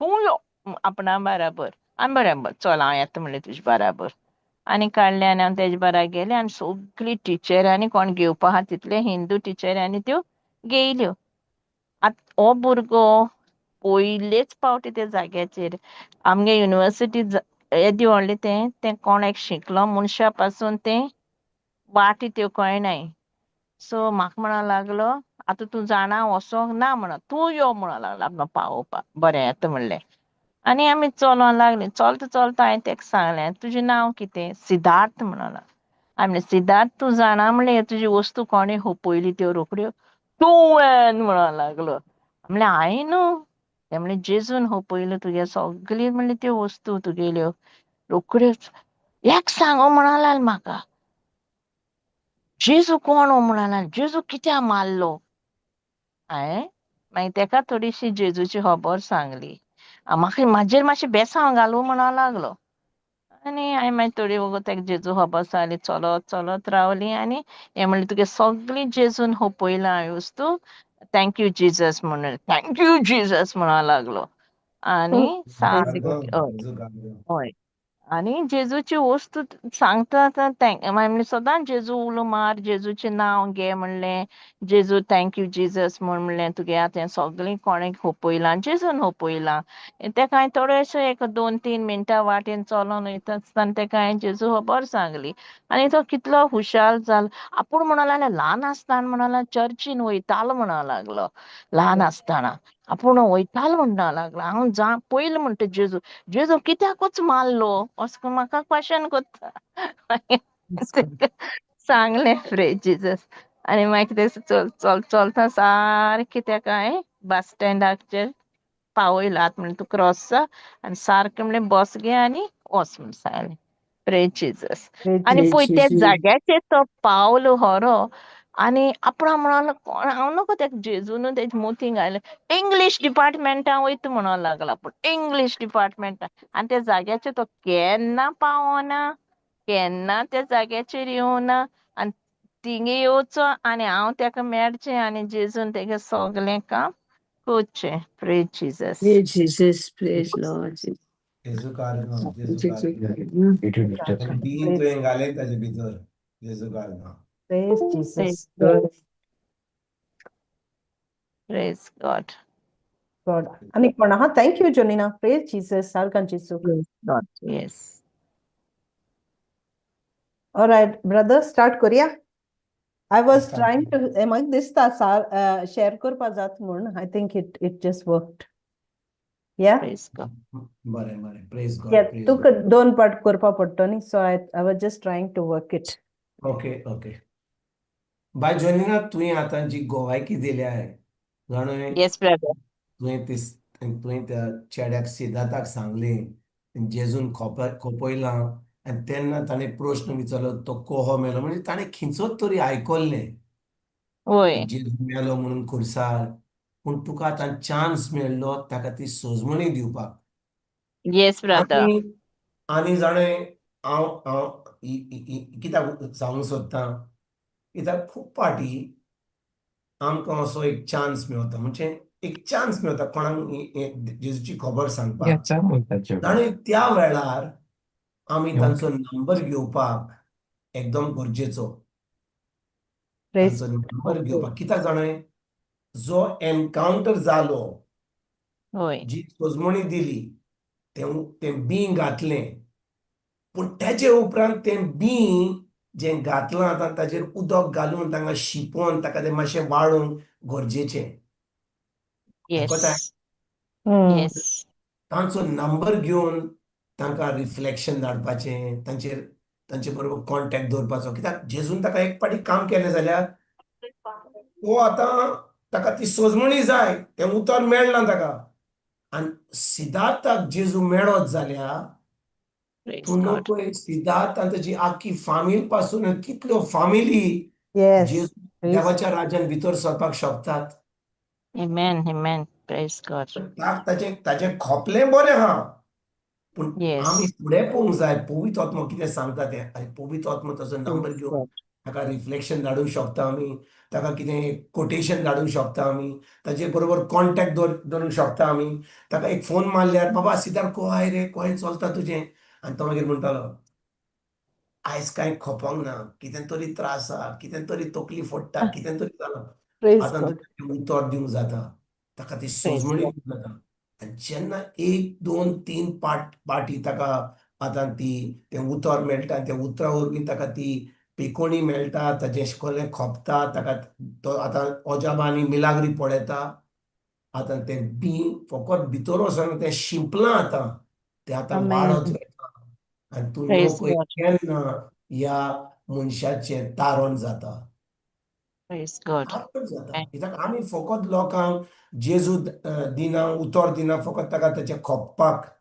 तूं यो आपणा बराबर. आनी बरें चल हांव येता म्हणलें तुजे बराबर. आनी काडलें आनी हांव तेजे बराबर गेलें आनी सगळी टिचरांनी कोण घेवपा आहा तितले हिंदू टिचरांनी त्यो घेयल्यो. आतां हो भुरगो पयलेच पावटी त्या जाग्याचेर आमगे युनिवर्सिटी येदी व्हडलें तें, तें कोण एक शिकलो मनशा पासून तें वाटी त्यो कळनाय. सो म्हाका म्हणो लागलो आतां तूं जाणा वचोंक ना म्हणो, तूं यो म्हणो लागलो आपणाक पावोवपाक. बरें येता म्हणलें. आनी आमी चलोंक लागली. चलता चलता हांवें तेका सांगलें, तुजें नांव कितें? सिद्धार्थ म्हणो लागलो. हांवें म्हणलें सिद्धार्थ तूं जाणा म्हणलें तुजी वस्तू कोणें हुपयली त्यो रोखड्यो? तुवें म्हणो लागलो. म्हणलें हांवें न्हू. तें म्हणलें जेजून हुपयल्यो तुगे सगळी म्हणलें त्यो वस्तू तुगेल्यो रोखड्योच. एक सांगो म्हणो लागलो म्हाका, जेजू कोण हो म्हणो लागलो, जेजू कित्याक मारलो? हांवें मागीर तेका थोडीशी जेजूची खबर सांगली. म्हाका म्हाजेर मातशें बेसांव घालूं म्हणो लागलो. आनी हांवें मागीर थोडी वगत तेका जेजू खबर सांगली. चलत चलत रावली आनी हें म्हणलें तुगे सगळी जेजून हुपयलां हांवें वस्तू, thank you Jesus म्हणून, thank you Jesus म्हणो लागलो. आनी सारकें हय हय. आनी जेजूची वस्तू सांगता आतां, म्हणलें सदांच जेजू उलो मार, जेजूचें नांव घे म्हणलें, जेजू thank you Jesus म्हण म्हणलें तुगे आतां सगळीं कोणें हुपयलां जेजून हुपयलां. तेका हांवें थोडेशें एक 2-3 मिनटां वाटेन चलोन वयता आसतना तेका हांवें जेजू खबर सांगली. आनी तो कितलो खुशाल जालो. आपूण म्हणो लागलो ल्हान आसतना म्हणो लागलो चर्चीन वयतालो म्हणो लागलो, ल्हान आसतना आपूण वयतालो म्हणो लागलो. हांव जा पयलें म्हणटा जेजू, जेजू कित्याकूच मारलो अशें करून म्हाका क्वेशन करता. सांगलें प्रेज जिजस. आनी मागीर ते चल चल चलता सारकें तेका हांवें बस स्टँडाचेर पावयलो. आतां म्हणलें तूं क्रॉस जा आनी सारकें म्हणलें बस घे आनी वच म्हण सांगलें. प्रेज जिजस. आनी पळय त्या जाग्याचेर तो पावलो खरो. आनी आपणा म्हणो कोण हांव नको तेका जेजून तेजे मोतींक घालें. इंग्लीश डिपार्टमेंटान वयता म्हणो लागला आपूण, इंग्लीश डिपार्टमेंटान. आनी त्या जाग्याचेर तो केन्ना पावना, केन्ना त्या जाग्याचेर येवना. आनी थिंगा येवचो आनी हांव तेका मेळचें आनी जेजून तेगे सगळें काम करचें. Praise Jesus. Praise Jesus, praise Lord. जेजू कारगांव, जेजू कारगांव. बीन तुवें घालें ताजे भितर, जेजू कारगांव. Praise Jesus. Praise God. God. आनी कोण आहा? Thank you Jonina. Praise Jesus. सारकान जेजू. God, yes. Alright, brother, start करूया. I was Start. Trying to, म्हाका दिसता सार शेअर करपा जात म्हूण. I think it just worked. Yeah. Praise God. बरें बरें, प्रेज गॉड. Yeah, praise. तुका दोन पार्ट करपा पडटो न्ही, so I was just trying to work it. Okay okay, बाय जोनिना, तुवें आतां जी गोवायकी दिल्या जाणूय. Yes, brother. तुवें ती तुवें त्या चेड्याक सिद्धार्थाक सांगलें, जेजून खोपयलां आनी तेन्ना ताणें प्रश्न विचारलो, तो कोहो मेलो? म्हणजे ताणें खिंचत तरी आयकल्लें. वय. जेजू मेलो म्हणून खुर्सार. पूण तुका आतां चान्स मेळ्ळो ताका ती सोजमणी दिवपाक. Yes, brother. आनी जाणें, हांव हांव कित्याक सांगूंक सोदतां, कित्याक खूब फावटी आमकां असो एक चान्स मेवता, म्हणजे एक चान्स मेवता कोणाक जेजूची खबर सांगपाक. याचा म्हणतात जेवण. आनी त्या वेळार आमी तांचो नंबर घेवपाक एकदम गरजेचो. Praise. तांचो नंबर घेवपाक कित्याक जाणा, जो एनकावंटर जालो, वय. जी सोजमणी दिली, तें तें बीं घातलें, पूण तेजे उपरांत तें बीं जें घातलां आतां ताजेर उदक घालून, तांकां शिंपोन, ताका तें मातशें वाळोवंक गरजेचें. तांचो नंबर घेवन तांकां रिफ्लेक्शन धाडपाचें, तांचेर तांचे बरोबर कॉन्टेक्ट दवरपाचो, कित्याक जेजून ताका एक फावटी काम केलें जाल्यार तो आतां ताका ती सोजमणी जाय, तें उतर मेळना ताका. आनी सिद्धार्थाक जेजू मेळत जाल्यार Praise तूं God. न्हू पळय, सिद्धार्थ आनी ताजी आख्खी फामील पासून कितल्यो फामिली जेजू Praise. देवाच्या राज्यान भितर सरपाक शकतात. Amen. Amen. Praise God. ताचें ताचें खोपलें बरें आहा, पूण आमी फुडें पळोवंक जाय पवित्र आत्मो कितें सांगता तें. आनी पवित्र आत्मो ताचो नंबर Praise घेवन God. ताका रिफ्लेक्शन धाडूंक शकता आमी, ताका कितें कोटेशन धाडूंक शकता आमी, ताजे बरोबर कॉन्टेक्ट दवरूंक शकता आमी. ताका एक फोन मारल्यार, बाबा सिद्धार्थ, कोहाय रे, कोहें चलता तुजें? आनी तो मागीर म्हणटालो, आयज कांय खोपोंक ना, कितें तरी त्रास आहा, कितें तरी तकली फोडटा, कितें तरी जालां. Praise आतां God. तुका उतर दिवंक जाता, ताका ती Praise सोजमणी God. दिवंक जाता. आनी जेन्ना एक दोन तीन पाटी ताका आतां ती तें उतर मेळटा आनी त्या उतरा वरवीं ताका ती पिकोणी मेळटा, ताजें कोलें खोपता, ताका तो आतां ओजाबा आनी मिलाग्री पळयता. आतां तें बीं फकत भितर वचना, तें शिंपलां आतां, तें आतां Amen. वाडत वयता आनी तूं Praise न्हू पळय God. केन्ना ह्या मनशाचें तारण जाता. Praise God. तारण जाता, कित्याक आमी फकत लोकांक जेजू दिना, उतर दिना फकत ताका ताच्या खोपपाक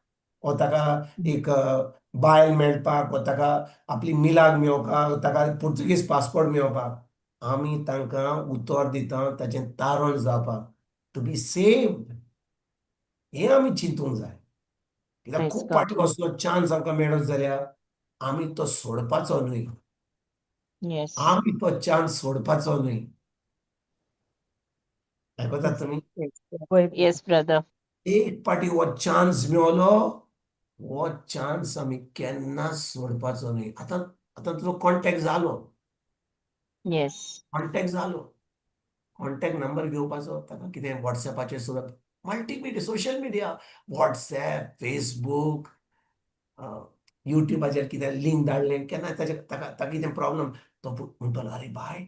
वो ताका एक बायल मेळपाक वो ताका आपली मिलाग मेळोवपाक, ताका पुर्तुगीज पासपोर्ट मेळोवपाक. आमी तांकां उतर दिता ताचें तारण जावपाक, टू बी सेव्ड. हें आमी चिंतूंक जाय, कित्याक Praise खूब God. फावटी असलो चान्स आमकां मेळत जाल्यार आमी तो सोडपाचो न्हय. आमी तो चान्स सोडपाचो न्हय. आयकतात तुमी? Praise God. वय. Yes, brother. एक फावटी हो चान्स मेवलो, हो चान्स आमी केन्नाच सोडपाचो न्हय. आतां आतां तुजो कॉन्टेक्ट जालो. कॉन्टेक्ट जालो, कॉन्टेक्ट नंबर घेवपाचो, ताका कितें वॉट्सॅपाचेर सुद्दां, multimedia, social media, WhatsApp, Facebook, युट्यूबाचेर कितें लिंक धाडलें, केन्ना ताचे ताका ताका कितें प्रॉब्लम, तो म्हणटलो, अरे बाय,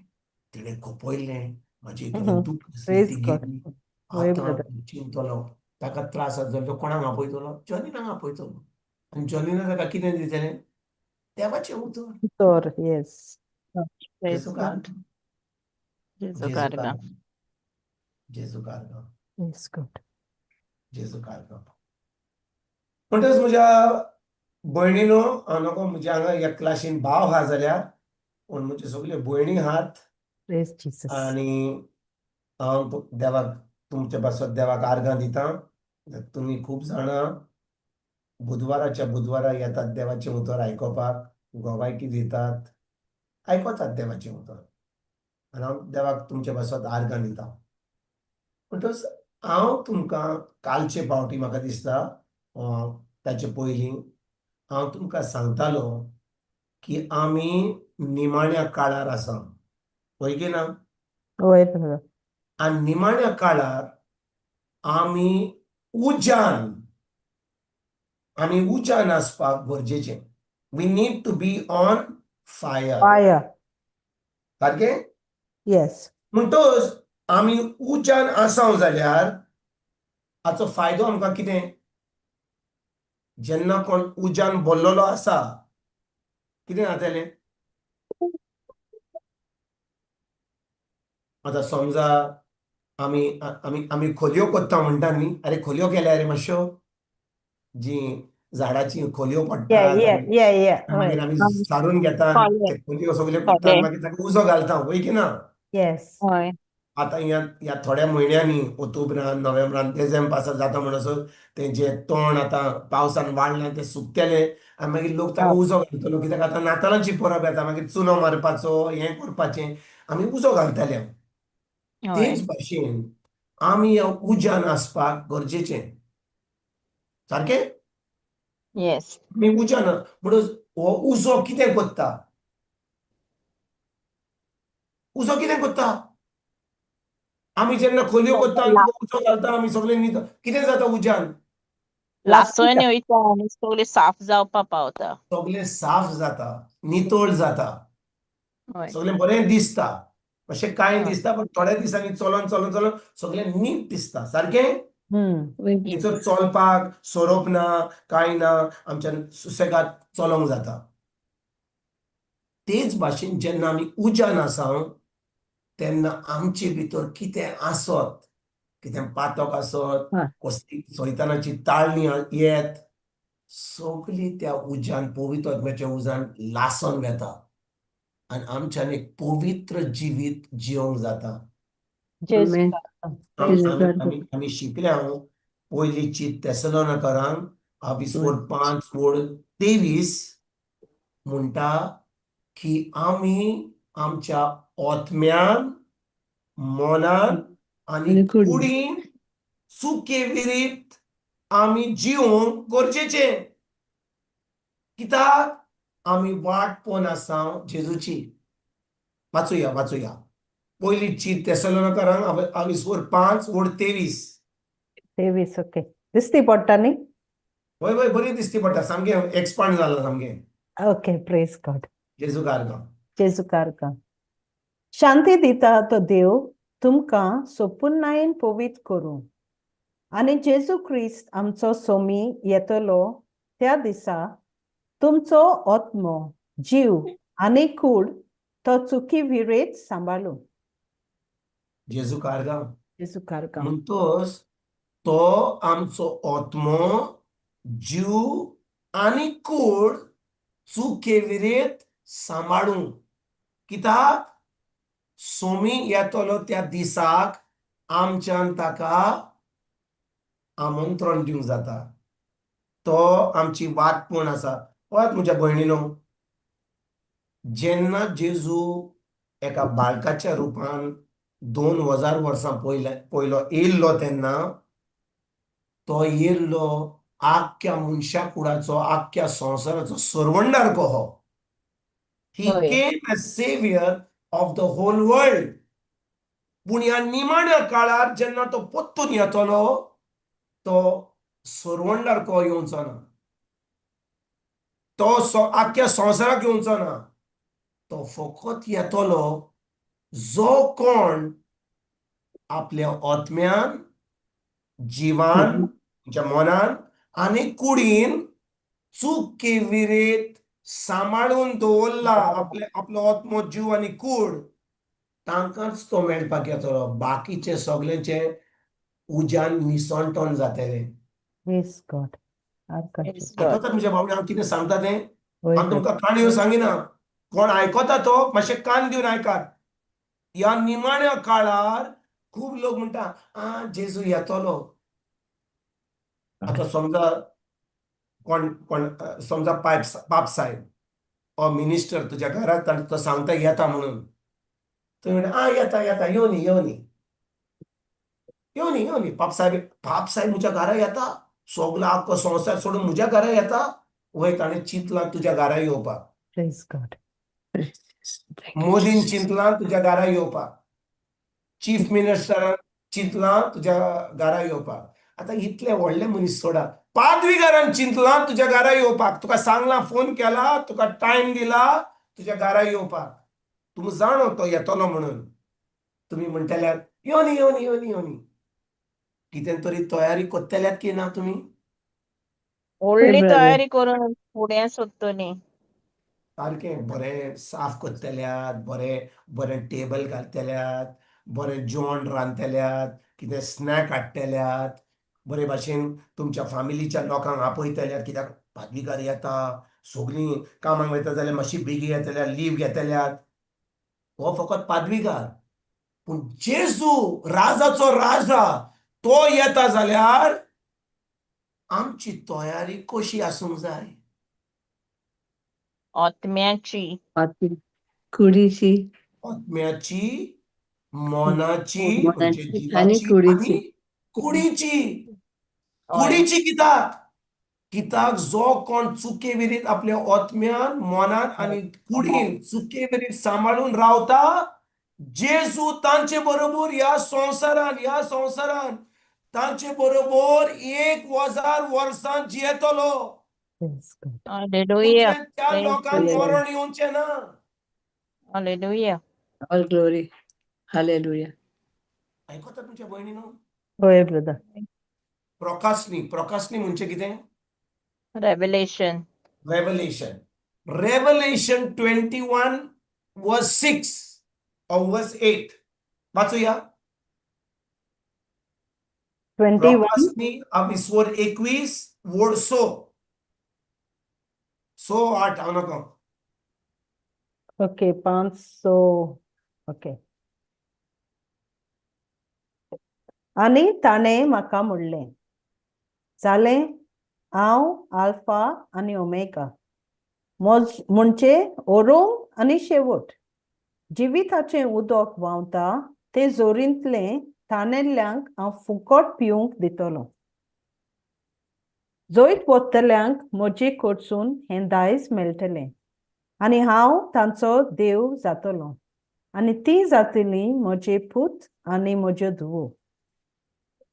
तेणें खोपयलें, म्हाजी कितें दूख आसली ती Praise God. गेली. वय आतां brother. चिंतलो, ताका त्रास जाता जाल्यार तो कोणाक आपयतलो? जॉनीनाक आपयतलो. आनी जॉनीना ताका कितें दितलें? देवाचें उतर. उतर, yes. Praise जेजू God. जेजू जेजू कारगा. जेजू कारगा. Praise God. जेजू कारगा. म्हणटच म्हज्या भयणीनो, हांव नको म्हज्या हांगा ह्या क्लासीन भाव आहा जाल्यार, पूण म्हज्यो सगल्यो भयणी आहात. Praise Jesus. आनी हांव देवाक तुमचे पासत देवाक आर्गां दिता. तुमी खूब जाणां बुधवाराच्या बुधवारा येतात देवाचें उतर आयकोपाक, गोवायकी दितात, आयकोतात देवाचें उतर, आनी हांव देवाक तुमचे पासत आर्गां दिता. म्हणटच हांव तुमकां कालचे फावटी, म्हाका दिसता ताचे पयलीं, हांव तुमकां सांगतालो की आमी निमाण्या काळार आसा, हय की ना? वय brother. आनी निमाण्या काळार आमी उज्यान, आमी उज्यान आसपाक गरजेचें. We need to be on fire. Fire. सारकें. येस. म्हणटच आमी उज्यान आसाव जाल्यार हाचो फायदो आमकां कितें? जेन्ना कोण उज्यान बोल्लोलो आसा कितें जातलें? आतां समजा आमी आमी आमी खोलयो कोत्ता म्हणटा न्ही, अरे खोलयो केल्या रे मातश्यो, जी झाडाची खोलयो पडटात या या या हय. मागीर आमी सारून घेता, कळ्ळें. ते खोलयो सगल्यो कोत्ता, कळ्ळें. मागीर ताका उजो घालता, वय की ना? येस. हय. आतां ह्या ह्या थोड्या म्हयन्यांनी ऑक्टोबरान, नोव्हेंबरान, देझेंबर पासार जाता म्हणसर तें जें तण आतां पावसान वाडलां तें सुकतलें आनी मागीर लोक ताका उजो घालतलो, कित्याक आतां नातालांची परब येता, मागीर चुनो मारपाचो, हें करपाचें, आमी उजो घालतले. तेच भाशेन आमी ह्या उज्यान आसपाक गरजेचें, सारकें? येस. आमी उज्यान, म्हणून हो उजो कितें करता? उजो कितें करता? आमी जेन्ना खोलयो करता आनी उजो घालता, आमी सगळे न्हिदता, कितें जाता उज्यान? लासोन वयता आनी सगळें साफ जावपा पावता. सगळें साफ जाता, नितळ जाता, सगळें बरें दिसता. अशें कांय दिसता, पण थोड्या दिसांनी चलोन चलोन चलोन सगळें नीट दिसता, सारकें? थंयसर चलपाक सोरोप ना, कांय ना, आमच्यान सुसेगाद चलोंक जाता. तेच भाशेन जेन्ना आमी उज्यान आसा तेन्ना आमचे भितर कितें आसत, कितें पातक आसत, कसली सैतानाची ताळणी येत, सगली त्या उज्यान, पवित्र आत्म्याच्या उज्यान लासोन वेता आनी आमच्यान एक पवित्र जिवीत जियोंक जाता. आमी आमी शिकल्या पयली चीत तेसलोनकरांक 5:23 म्हणटा की आमी आमच्या आत्म्यान, मनान आनी कुडीन चुके विरीत आमी जिवंक गरजेचें, कित्याक आमी वाट पळोवन आसा जेजूची. वाचुया वाचुया पयली चीत तेसलोनकरांक 5:23. 23, ओके. दिसती पडटा न्ही? वय वय, बरी दिसती पडटा, सामकें एक्सपांड जाला सामकें. Okay, praise God. जेजू कारगांव. जेजू कारगांव. शांती दिता तो देव तुमकां सोपुर्णायेन पवित्र करूं आनी जेजू क्रिस्त आमचो सोमी येतलो त्या दिसा तुमचो आत्मो, जीव आनी कूड तो चुकी विरेत सांबाळूं. जेजू कारगांव. जेजू कारगांव. म्हणटोच तो आमचो आत्मो, जीव आनी कूड चुके विरेत सांबाळूं, कित्याक सोमी येतलो त्या दिसाक आमच्यान ताका आमंत्रण दिवंक जाता. तो आमची वाट पळोवन आसा. पळयात म्हज्या भयणीनो, जेन्ना जेजू एका बाळकाच्या रुपान 2000 वर्सां पयलो येयल्लो तेन्ना तो येयल्लो आख्ख्या मनशा कुडाचो, आख्ख्या संवसाराचो सरवंडार कहो. He came as saviour of the whole world. पूण ह्या निमाण्या काळार जेन्ना तो परतून येतलो तो सरवंडार कहो येवचो ना, तो आख्ख्या संवसाराक येवचो ना, तो फकत येतलो जो कोण आपल्या आत्म्यान, जिवान, तुमच्या मनान आनी कुडीन चूक विरेत सांबाळून दवरला आपले आपलो आत्मो, जीव आनी कूड, तांकांच तो मेळपाक येतलो. बाकीचे सगळ्यांचे उज्यान निसणटोन जातले. आयकतात म्हज्या बाबड्या हांव कितें सांगता तें? हांव तुमकां काणयो सांगिना, कोण आयकता तो मातशें कान दिवन आयकात. ह्या निमाण्या काळार खूब लोक म्हणटा, आ जेजू येतलो. आतां समजा कोण कोण समजा पाप साहेब ओ मिनिस्टर तुज्या घरांत तो सांगता येता म्हणून, तुवें म्हणटा आ येता येता, येवनी येवनी येवनी येवनी, पाप साहेब पाप साहेब म्हज्या घरा येता, सगलो आख्खो संवसार सोडून म्हज्या घरा येता. वय ताणें चिंतलां तुज्या घरा येवपाक, मोदीन चिंतलां तुज्या घरा येवपाक, चीफ मिनिस्टरान चिंतलां तुज्या घरा येवपाक. आतां इतले व्हडले मनीस सोडा, पादवीगारान चिंतलां तुज्या घरा येवपाक, तुका सांगलां, फोन केला, तुका टायम दिला तुज्या घरा येवपाक, तूं जाणो तो येतलो म्हणून. तुमी म्हणटल्यात येवनी येवनी येवनी येवनी. कितें तरी तयारी करतल्यात की ना तुमी? व्हडली brother. तयारी करून फुडें सोदतली. सारकें बरें साफ करतल्यात, बरें बरें टेबल घालतल्यात, बरें जेवण रांदतल्यात, कितें स्नॅक हाडटल्यात, बरे भाशेन तुमच्या फामिलीच्या लोकांक आपयतल्यात. कित्याक पादविगार येता, सगळीं कामाक वयता जाल्यार मातशी बेगीन येतल्यात, लीव घेतल्यात. हो फकत पादविगार. पूण जेजू राजाचो राजा तो येता जाल्यार आमची तयारी कशी आसूंक जाय? आत्म्याची. कुडीची. आत्म्याची, मनाची, म्हणजे मनाची आनी जिवाची कुडीची. आनी कुडीची. हय. कुडीची कित्याक? कित्याक जो कोण चुके विरीत आपल्या आत्म्यान, मनान आनी कुडीन चुके विरीत सांबाळून रावता, जेजू तांचे बरोबर ह्या संवसारान, ह्या संवसारान तांचे बरोबर 1000 वर्सां जियेतलो. Praise God. Hallelujah. म्हणजे त्या Praise लोकांक the Lord. मरण येवचें ना. Hallelujah. All glory. Hallelujah. आयकता तुमच्या भयणीनो? हय ब्रदर. प्रकाशनी. प्रकाशनी म्हणजे कितें? Revelation. Revelation. Revelation 21 verse 6 or verse 8. वाचूया. 21. प्रकाशनी ईश्वर 21 वोड सो सो 8 हांव नको. ओके, 500. ओके. आनी ताणें म्हाका म्हणलें, जालें, हांव आल्फा आनी ओमेगा, मोज म्हणजे ओरोंग आनी शेवट. जिविताचें उदक व्हांवता ते जोरींतलें तानेल्ल्यांक हांव फुकट पिवंक दितलो. जैत वतल्यांक म्हजे कडसून हें दायज मेळटलें आनी हांव तांचो देव जातलो आनी तीं जातलीं म्हजे पूत आनी म्हज्यो धुवो.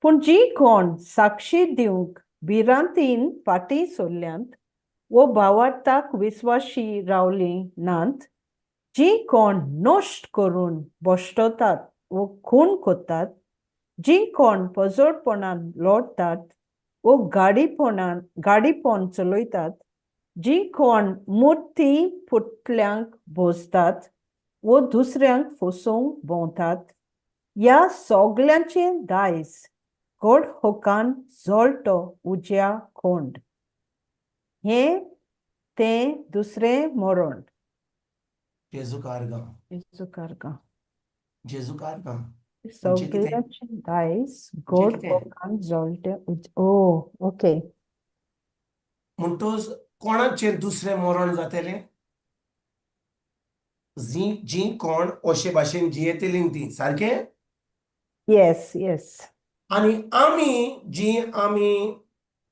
पूण जीं कोण साक्षी दिवंक भिरांतीन फाटीं सरल्यांत वो भावार्थाक विस्वाशी रावलीं नात, जीं कोण नश्ट करून भश्टतात वो खून करतात, जीं कोण पजोडपणान लोटतात वो गाडीपणान गाडीपण चलयतात, जीं कोण मुर्ती पुतळ्यांक भोजतात वो दुसऱ्यांक फसोवंक भोंवतात, ह्या सगल्यांचें दायज गोड होकान जळटो उज्या कोंड. हें तें दुसरें मरण. जेजू कारगांव. जेजू. जेजू कारगांव म्हणजे कितें? सगल्यांचें दायज गोड कितें? होकान जळटें उज. ओ ओके. म्हणटोच कोणाचेर दुसरें मरण जातलें? जी जी कोण अशे भाशेन जियेतलीं ती, सारकें? Yes yes. आनी आमी जी आमी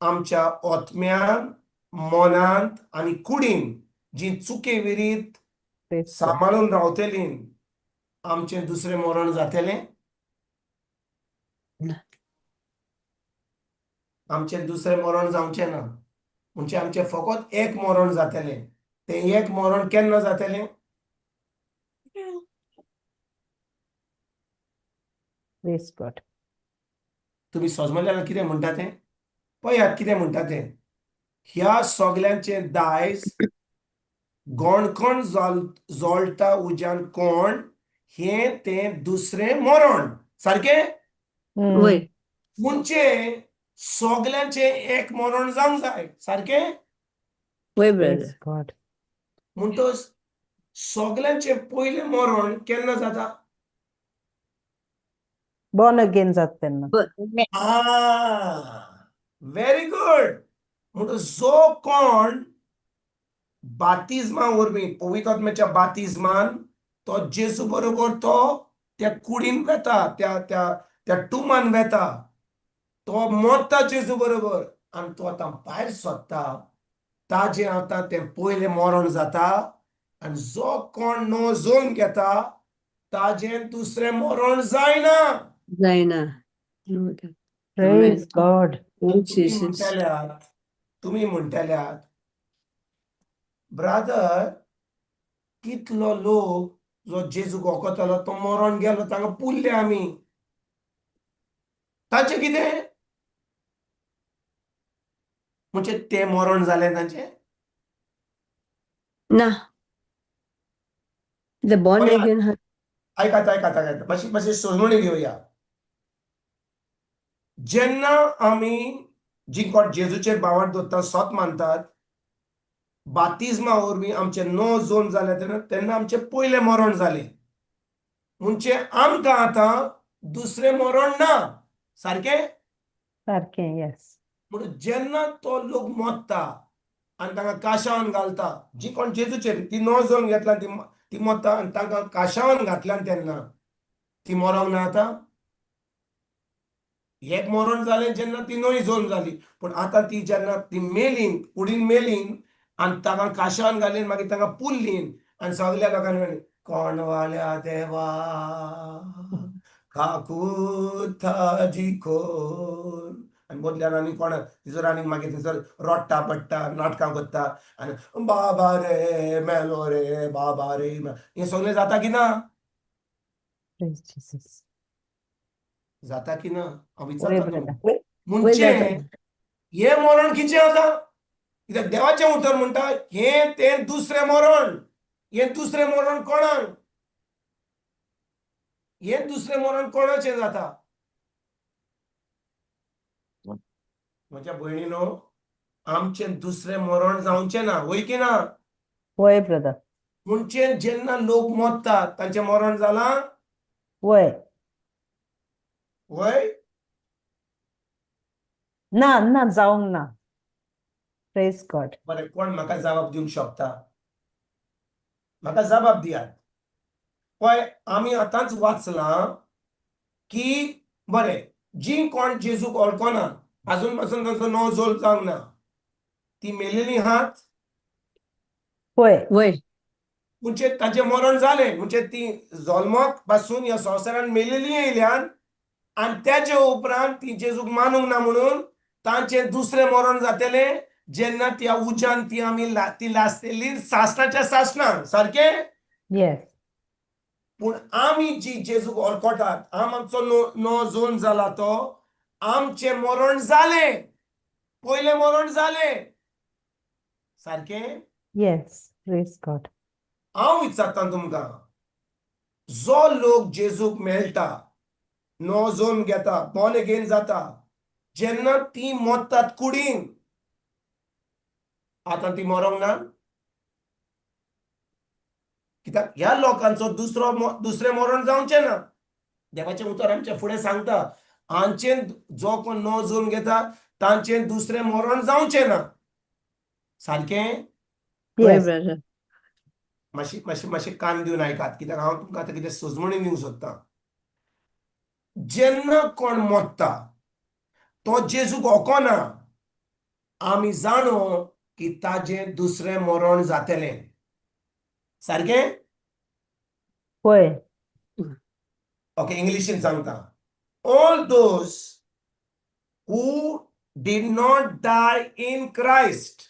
आमच्या आत्म्यान, मनांत आनी कुडीन जी चुके विरीत सांबाळून रावतलीं, आमचें दुसरें मरण जातलें? ना. आमचें दुसरें मरण जावचें ना. म्हणजे आमचें फकत एक मरण जातलें. तें एक मरण केन्ना जातलें? Praise God. तुमी सजमल्यान कितें म्हणटा तें पळयात, कितें म्हणटा तें. ह्या सगल्यांचें दायज गोणकोण जळटा उज्यान कोण, हें तें दुसरें मरण, सारकें? वय. म्हणजे सगल्यांचें एक मरण जावंक जाय, सारकें? वय brother. Praise God. म्हणटच सगल्यांचें पयलें मरण केन्ना जाता? बॉर्न अगेन जाता तेन्ना. Very good. म्हणटच जो कोण बातिज्मा वरवीं, पवित्र आत्म्याच्या बातिज्मान तो जेजू बरोबर तो त्या कुडीन वेता, त्या त्या त्या टुमान वेता, तो मोत्ता जेजू बरोबर आनी तो आतां भायर सोदता, ताजें आतां तें पयलें मरण जाता. आनी जो कोण नो जोन घेता ताजें दुसरें मरण जायना. जायना. Praise God. Oh, तुमी Jesus. म्हणटल्यात, तुमी म्हणटल्यात, ब्रादर, कितलो लोक जो जेजूक वखतालो तो मरोन गेलो, तांकां पुरले आमी. तांचें कितें? म्हणजे तें मरण जालें तांचें? ना. The born बरें, again आयकात आयकात आयकात, मातशी मातशी सोजमणी घेवया. जेन्ना आमी जी कोण जेजूचेर भावार्थ दवरता, सोत मानतात, बातिज्मा वरवीं आमचें नो जोन जालें तेन्ना, तेन्ना आमचें पयलें मरण जालें. म्हणजे आमकां आतां दुसरें मरण ना, सारकें? सारकें, येस. म्हणून जेन्ना तो लोक मोत्ता आनी तांकां काशावान घालता, जी कोण जेजूचेर ती नो जोन घेतला, ती ती मोत्ता आनी तांकां काशावान घातल्यान, तेन्ना ती मरोंक ना. आतां एक मरण जालें जेन्ना ती न्हय जोन जाली, पूण आतां ती जेन्ना ती मेलीन, कुडीन मेलीन आनी तांकां काशावान घालीन, मागीर तांकां पुरलीन आनी सगल्या लोकांनी म्हणलें, कोणवाल्या देवा काकुताजी कोर, आनी मदल्यान आनी कोण तिजो आनी मागीर थंयसर रडटा पडटा, नाटकां करता आनी बाबा रे मेलो रे, बाबा रे, हें सगळें जाता की ना? Praise Jesus. जाता की ना? हांव वय विचारता ब्रदर. तुमकां. म्हणजे हें मरण कितें आतां? कित्याक देवाचें उतर म्हणटा, हें तें दुसरें मरण. हें दुसरें मरण कोणाक? हें दुसरें मरण कोणाचें जाता? म्हज्या भयणीनो, आमचें दुसरें मरण जावचें ना, वय की ना? वय ब्रदर. म्हणजे जेन्ना लोक मरतात तांचें मरण जालां? वय. वय. ना, ना, जावंक ना. Praise God. बरें, कोण म्हाका जबाब दिवंक शकता? म्हाका जबाब दियात. पळय, आमी आतांच वाचलां की, बरें, जी कोण जेजूक वळखना, अजून पासून तांचो नो जोल जावंक ना, ती मेलेली आहात? वय. वय. म्हणजे तांचें मरण जालें. म्हणजे ती जल्माक पासून ह्या संवसारान मेलेली येयल्यान आनी तेजे उपरांत ती जेजूक मानूंक ना, म्हणून तांचें दुसरें मरण जातलें जेन्ना त्या उज्यान ती आमी ती लासतली सासणाच्या सासणां, सारकें? येस. पूण आमी जी जेजूक वळखतात, आमचो नो नो जोन जाला, तो आमचें मरण जालें, पयलें मरण जालें, सारकें? येस. Praise God. हांव विचारता तुमकां, जो लोक जेजूक मेळटा, नो जोन घेता, बॉर्न अगेन जाता, जेन्ना ती मोत्तात कुडीन, आतां ती मरोंक ना? कित्याक ह्या लोकांचो दुसरो दुसरें मरण जावचें ना. देवाचें उतर आमच्या फुडें सांगता, आमचें जो कोण नो जोन घेता तांचें दुसरें मरण जावचें ना, सारकें? वय येस. ब्रदर. मातशी मातशी मातशें कान दिवन आयकात, कित्याक हांव तुमकां आतां कितें सुचवणी दिवंक सोदतां. जेन्ना कोण मोत्ता तो जेजूक वळखना, आमी जाणो की ताजें दुसरें मरण जातलें, सारकें? वय. ओके, इंग्लिशीन सांगता. All those who did not die in Christ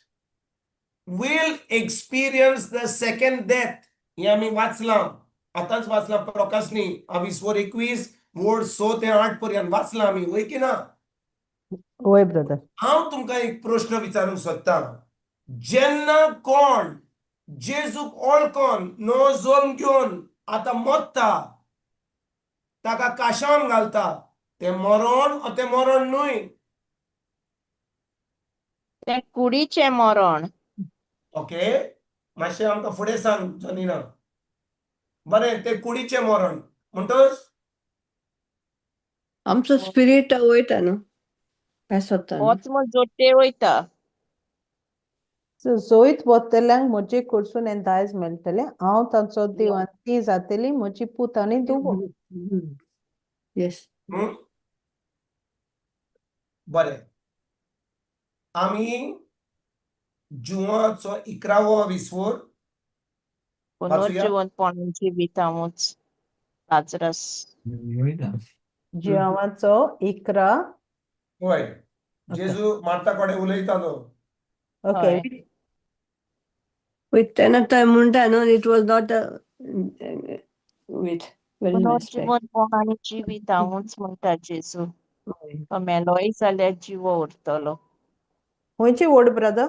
will experience the second death. हें आमी वाचलां, आतांच वाचलां. प्रकाशनी वीस 21 वोर्ड 6 ते 8 पर्यंत वाचलां आमी, वय की ना? वय ब्रदर. हांव तुमकां एक प्रश्न विचारूंक सोदतां. जेन्ना कोण जेजूक वळखोन, नो जोम घेवन आतां मोत्ता, ताका काशान घालता, तें मरण ओ तें मरण न्हय? तें कुडीचें मरण. ओके, मातशें आमकां फुडें सांग जनीना. बरें, तें कुडीचें मरण म्हणटच आमचो स्पिरीट वयता न्हू, पेस वता न्हू. आत्मो जोडटे वयता. सो जोयत वतल्यांक म्हजे कडसून हें दायज मेळटलें, हांव तांचो देव आनी ती जातली म्हजी पूत आनी धुवो. येस. हम्म? बरें, आमी जुवाचो 11वो विस्वोर वाचूया. पुनर्जिवंतपणाची वितावूच लाजरस. जिवाचो 11. वय, जेजू मार्ता कडेन उलयतालो. ओके. हय. With तेन्ना तो म्हणटा न्हू, it was not with very nice prayer. पुनर्जीवन कोण आनी जिवीत हांवूच म्हणटा जेजू. हय. तो मेलोय जाल्यार जिवो उरतलो. खंयची वड ब्रदर?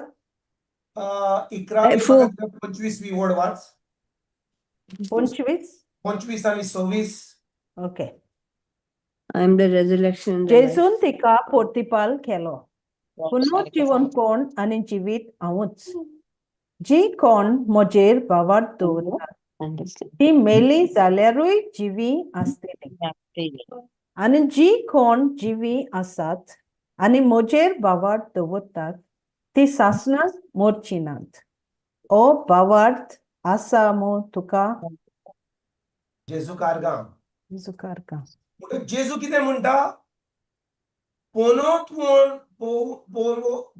11वी Four. म्हाका 25वी ओळ वाच. 25? 25 आनी 26. Okay. I am the resurrection and the life. जेजून तिका पोर्तिपाल केलो. पुनर्जीवन कोण आनी जिवीत हांवूच. जी कोण म्हजेर भावार्थ दवरता Understand. ती मेली जाल्यारूय जिवी आसतली. आनी जी कोण जिवी आसात आनी म्हजेर भावार्थ दवरतात ती सासणां मोरची नात. ओ भावार्थ आसा मू तुका? जेजू कारगां. जेजू कारगां. म्हणटकच जेजू कितें म्हणटा? पोनोत्वोन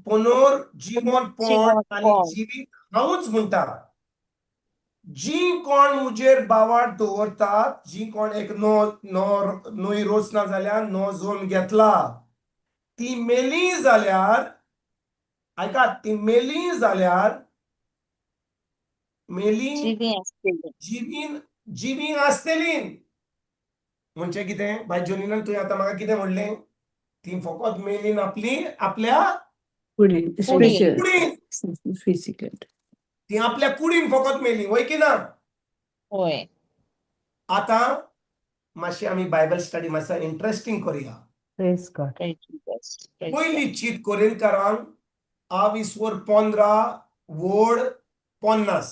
पोनोर जिवन पोण आनी जिवीत हांवूच म्हणटा. जी कोण म्हजेर बावाट दवरतात, जी कोण एक नो नो न्हय रोचना जाल्यार नो जोन घेतला, ती मेली जाल्यार, आयकात, ती मेली जाल्यार मेली जिवी आसतली. जिवीन जिवी आसतली. म्हणजे कितें बाय जोनिनान तुवें आतां म्हाका कितें म्हणलें? ती फकत मेलीन आपली आपल्या कुडीन, spiritual, कुडीन. physical. ती आपल्या कुडीन फकत मेली, वय की ना? होय. आतां मातशी आमी बायबल स्टडी मातसो इंट्रस्टींग करुया. Praise God. Praise Jesus. Praise God. पयली चीट कोरिंतकारांक आवीस वर 15 वोड 50.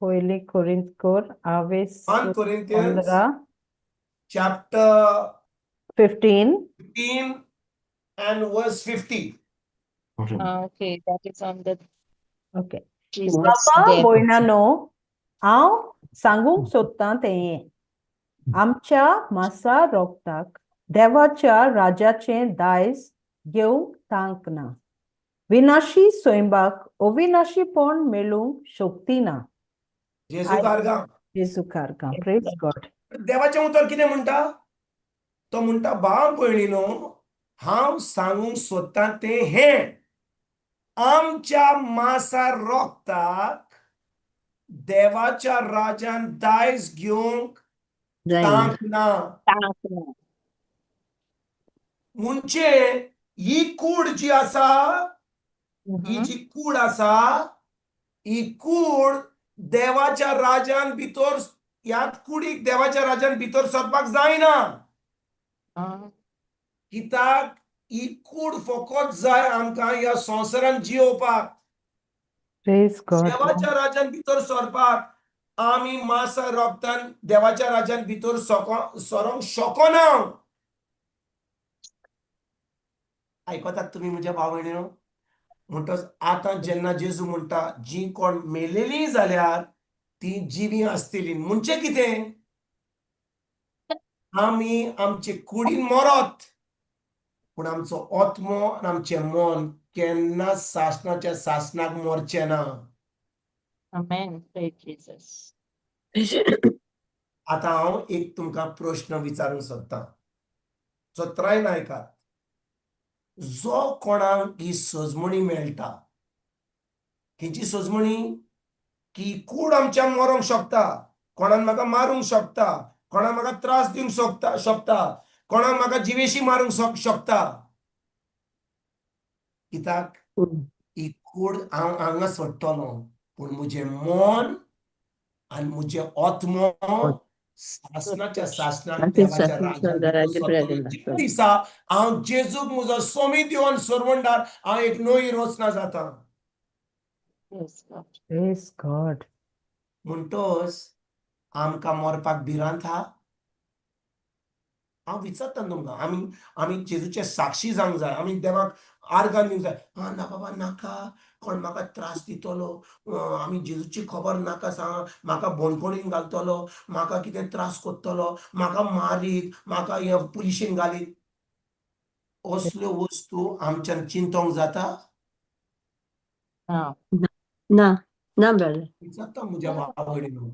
पयली कोरिंतकोर आवेस 1 Corinthians 15 chapter 15 15 and verse 50. Okay, that is on the okay. Jesus बाबा death. भयणानो, हांव सांगूंक सोदतां तें हें. आमच्या मासा रोगताक देवाच्या राजाचें दायज घेवंक तांक ना. विनाशी स्वयंबाक अविनाशीपण मेळूंक शक्ती ना. जेजू कारगां. जेजू कारगां. Praise God. देवाचें उतर कितें म्हणटा? तो म्हणटा, भाव भयणीनो, हांव सांगूंक सोदतां तें हें, आमच्या मासा रोगताक देवाच्या राजान दायज घेवंक जायना. तांक ना. तांक ना. म्हणजे ही कूड जी आसा, ही जी कूड आसा, ही कूड देवाच्या राजान भितर, ह्या कुडीक देवाच्या राजान भितर सरपाक जायना. कित्याक ही कूड फकत जाय आमकां ह्या संवसारान जियोवपाक. Praise God. देवाच्या राजान भितर सरपाक आमी मासा रोगतान देवाच्या राजान भितर सरोंक शकना. आयकतात तुमी म्हज्या भाव भयणीनो? म्हणटच आतां जेन्ना जेजू म्हणटा जी कोण मेलेली जाल्यार ती जिवी आसतली, म्हणजे कितें? आमी आमचे कुडीन मरत, पूण आमचो आत्मो आनी आमचें मन केन्ना सासणाच्या सासणाक मरचें ना. Amen. Praise Jesus. आतां हांव एक तुमकां प्रश्न विचारूंक सोदतां, चत्रायन आयकात. जो कोणाक ही सजमणी मेळटा, खंयची सजमणी? की कूड आमच्या मरोंक शकता, कोणान म्हाका मारूंक शकता, कोणाक म्हाका त्रास दिवंक शकता शकता, कोणाक म्हाका जिवेशी मारूंक शकता, कित्याक ही कूड हांव हांगा सोडटलो, पूण म्हजें मन आनी म्हजें आत्मो सासणाच्या सासणाक देवाच्या राज्यांत भितर सरतलो. ज्या दिसा हांव जेजूक म्हजो सोमी दिवन सरवंडार हांव एक नवी रचना जाता. Praise God. Praise God. म्हणटच आमकां मरपाक भिरांत हा? हांव विचारता तुमकां, आमी आमी जेजूचे साक्षी जावंक जाय, आमी देवाक आर्गां दिवंक जाय. आं ना बाबा नाका, कोण म्हाका त्रास दितलो, आमी जेजूची खबर नाका सांग, म्हाका बंदखणीन घालतलो, म्हाका कितें त्रास करतलो, म्हाका मारीत, म्हाका हे पुलिशीन घालीत. असल्यो वस्तू आमच्यान चिंतोंक जाता? ना. ना ना ब्रदर. विचारता म्हज्या भाव भयणीनो,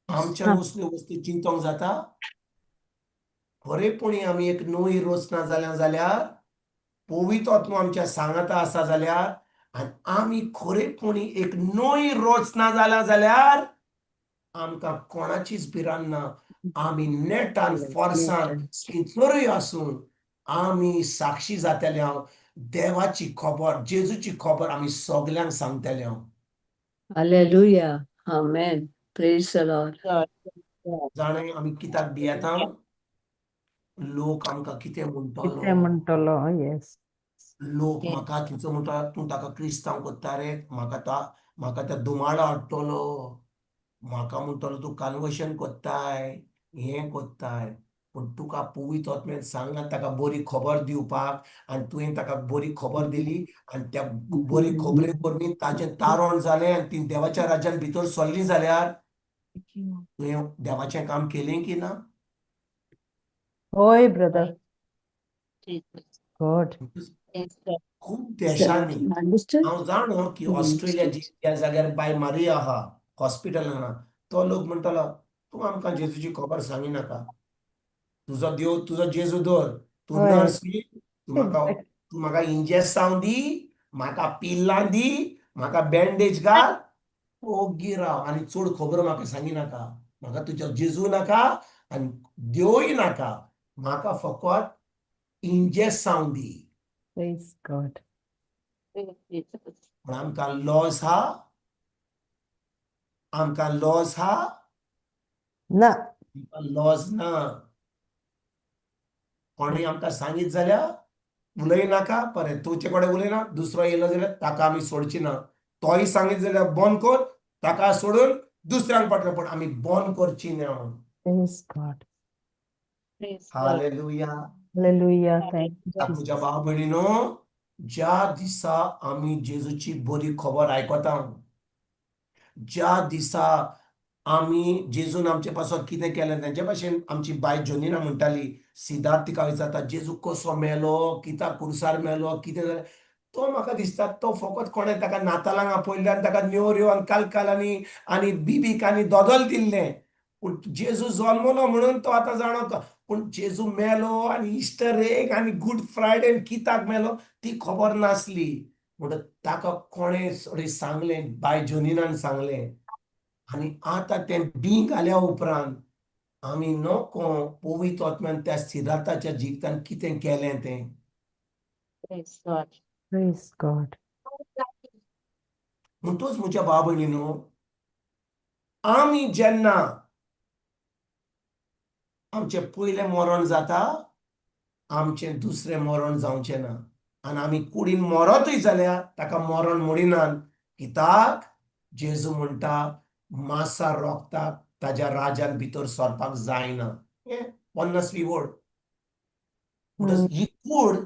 आमच्यान असल्यो वस्तू चिंतोंक जाता? खरेपणी आमी एक नवी रचना जाल्या जाल्यार, पवित्र आत्मो आमच्या सांगाता आसा जाल्यार, आनी आमी खरेपणी एक नवी रचना जाल्या जाल्यार आमकां कोणाचीच भिरांत ना. आमी नेटान फोर्सान खंयसरूय आसूं आमी साक्षी जातले हांव देवाची खबर, जेजूची खबर आमी सगल्यांक सांगतले हांव. Hallelujah. Amen. Praise the Lord. God. जाणें आमी कित्याक भियेता? लोक आमकां कितें कितें म्हणटलो, म्हणटलो, येस. लोक म्हाका थंयचो म्हणटा तूं ताका क्रिस्तांव कोत्ता रे, म्हाका त्या दुमाळो हाडटलो, म्हाका म्हणटलो तूं कन्वर्शन कोत्ताय, हें कोत्ताय. पूण तुका पवित्र आत्म्यान सांगला ताका बरी खबर दिवपाक आनी तुवें ताका बरी खबर दिली आनी त्या बरी खबरे वरवीं ताचें तारण जालें आनी ती देवाच्या राज्यान भितर सरली जाल्यार तुवें देवाचें काम केलें की ना? होय brother. Jesus. God. Yes, sir. खूब देशांनी Understood? हांव जाणो की ऑस्ट्रेलिया ज्या जाग्यार बाय मारिया आहा हॉस्पिटल आहा, तो लोक म्हणटलो तूं आमकां जेजूची खबर सांगिनाका, तुजो देव तुजो जेजू दवर, तूं हय. नर्स न्ही, तूं म्हाका इंजेसांव दी, म्हाका पिल्लां दी, म्हाका बँडेज घाल, ओगी राव आनी चड खबर म्हाका सांगिनाका, म्हाका तुजो जेजू नाका आनी देवूय नाका, म्हाका फकत इंजेसांव दी. Praise God. Jesus. पूण आमकां लॉस हा, आमकां लॉस हा? ना. आमकां लॉस ना. कोणूय आमकां सांगीत जाल्यार उलयनाका, परत तुजे कडेन उलयना, दुसरो येयलो जाल्यार ताका आमी सोडची ना, तोय सांगीत जाल्यार बंद कर, ताका सोडून दुसऱ्यांक पडटा, पूण आमी बंद करची ना. Praise God. Praise God. Hallelujah. Hallelujah. Thank you, म्हज्या Jesus. भाव भयणीनो, ज्या दिसा आमी जेजूची बरी खबर आयकता, ज्या दिसा आमी जेजून आमचे पासत कितें केलें, तेंचे भाशेन आमची बाय जोनिना म्हणटाली, सिद्धार्थ तिका विचारता जेजू कसो मेलो, कित्याक कुर्सार मेलो, कितें जालें, तो म्हाका दिसता तो फकत कोणें ताका नातालांक आपयल्लें आनी ताका नेवऱ्यो आनी कालकाल आनी बिबीक आनी दोदोल दिल्लें. पूण जेजू जल्मलो म्हणून तो आतां जाणो, पूण जेजू मेलो आनी इस्टर एग आनी गुड फ्रायडे आनी कित्याक मेलो ती खबर नासली. म्हणटच ताका कोणें सगळें सांगलें, बाय जोनिनान सांगलें. आनी आतां तें बीं घाल्या उपरांत आमी नको पवित्र आत्म्यान त्या सिद्धार्थाच्या जिवितान कितें केलें तें. Praise God. Praise God. म्हणटूच म्हज्या भाव भयणीनो, आमी जेन्ना आमचें पयलें मरण जाता, आमचें दुसरें मरण जावचें ना. आनी आमी कुडीन मरतूय जाल्यार ताका मरण म्हणिनात, कित्याक जेजू म्हणटा मासा रोगताक ताज्या राजान भितर सरपाक जायना. हें 50वी ओळ. म्हणटच ही कूड,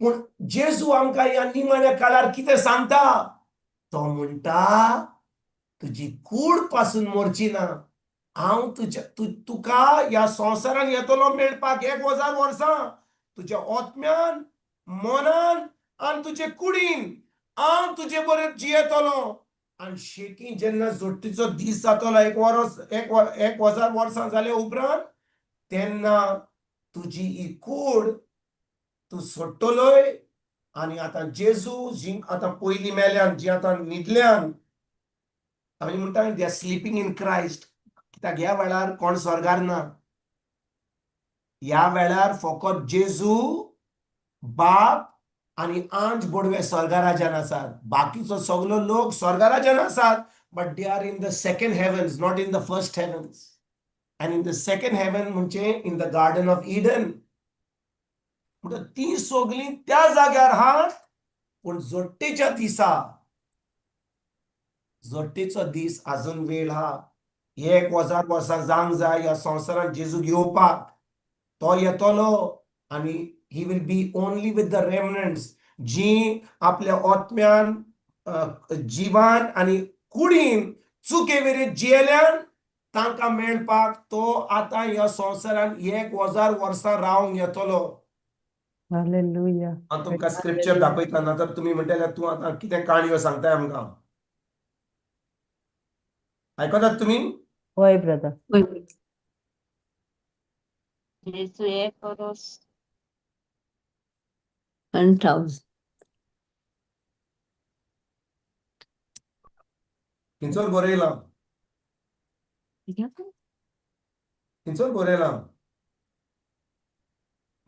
पूण जेजू आमकां ह्या निमाण्या काळार कितें सांगता? तो म्हणटा तुजी कूड पासून मरची ना, हांव तुज्या तुका ह्या संवसारान येतलो मेळपाक 1000 वर्सां, तुज्या आत्म्यान, मनान आनी तुजे कुडीन हांव तुजे बरें जियेतलो. आनी शेकी जेन्ना जोडटीचो दीस जातलो, एक वरस एक वर 1000 वर्सां जाल्या उपरांत, तेन्ना तुजी ही कूड तूं सोडटलोय. आनी आतां जेजू जी आतां पयलीं मेल्यान, जी आतां न्हिदल्यान, आमी म्हणटा they are sleeping in Christ, कित्याक ह्या वेळार कोण स्वर्गार ना. ह्या वेळार फकत जेजू, बाप आनी आंज बोडवे स्वर्गाराजान आसात. बाकीचो सगलो लोक स्वर्गाराजान आसात, but they are in the second heavens, not in the first heavens. And in the second heaven म्हणजे in the garden of Eden. म्हणटा ती सगळीं त्या जाग्यार आहात. पूण जोडटेच्या दिसा, जोडटेचो दीस अजून वेळ आहा. 1000 वर्सां जावंक जाय ह्या संवसारांत जेजूक येवपाक. तो येतलो आनी he will be only with the remnants जी आपल्या आत्म्यान, जिवान आनी कुडीन चुके वेरीत जियेल्यान, तांकां मेळपाक तो आतां ह्या संवसारांत 1000 वर्सां रावंक येतलो. Hallelujah. हांव तुमकां स्क्रिप्चर दाखयता, ना तर तुमी म्हणटले तूं आतां कितें काणयो सांगताय आमकां. आयकतात तुमी? होय ब्रदर. जेजू एक वरोस. 1000. खंयसर बरयलां? थंयसर बरयलां.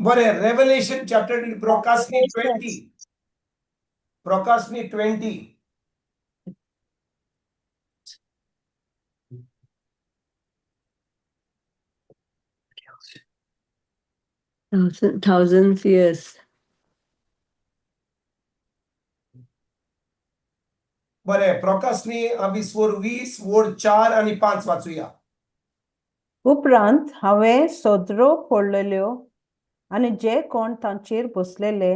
बरें, revelation chapter, प्रकाशनी 20, प्रकाशनी 20. Thousand, thousand years. बरें, प्रकाशनी 20 वर 20 वर 4 आनी 5 वाचूया. उपरांत हांवें सदरो पडलेल्यो आनी जे कोण तांचेर बसलेले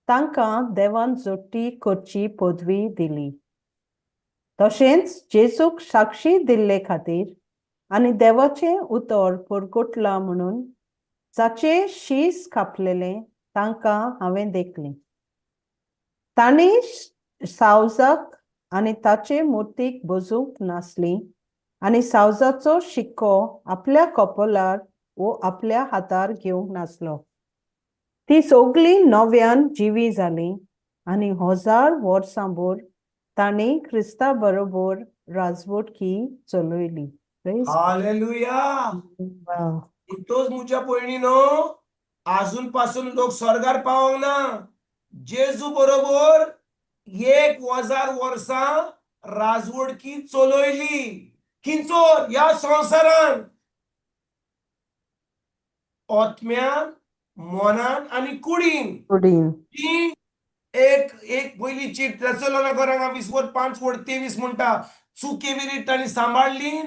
तांकां देवान जोटी करची पदवी दिली. तशेंच जेजूक साक्षी दिल्ले खातीर आनी देवाचें उतर परगटलां म्हणून जाचे शीस कापलेलें तांकां हांवें देखलें. तांणी सावजाक आनी ताचे मुर्तीक बजूंक नासली आनी सावजाचो शिक्को आपल्या कपलार वो आपल्या हातार घेवंक नासलो. ती सगळीं नव्यान जिवी जालीं आनी हजार वर्सां भर तांणी क्रिस्ता बरोबर राजवटकी चलयली. Praise hallelujah. God. म्हणटोच म्हज्या भयणीनो, आजून पासून लोक स्वर्गार पावोंक ना. जेजू बरोबर 1000 वर्सां राजवडकी चलयली. खंयचोर? ह्या संवसारान, आत्म्यान, मनान आनी कुडीन. कुडीन. ती एक एक पयली चीट थेसलोनिकरांक 20 वर 5 वर 23 म्हणटा, चुके विरीत तांणी सांबाळली.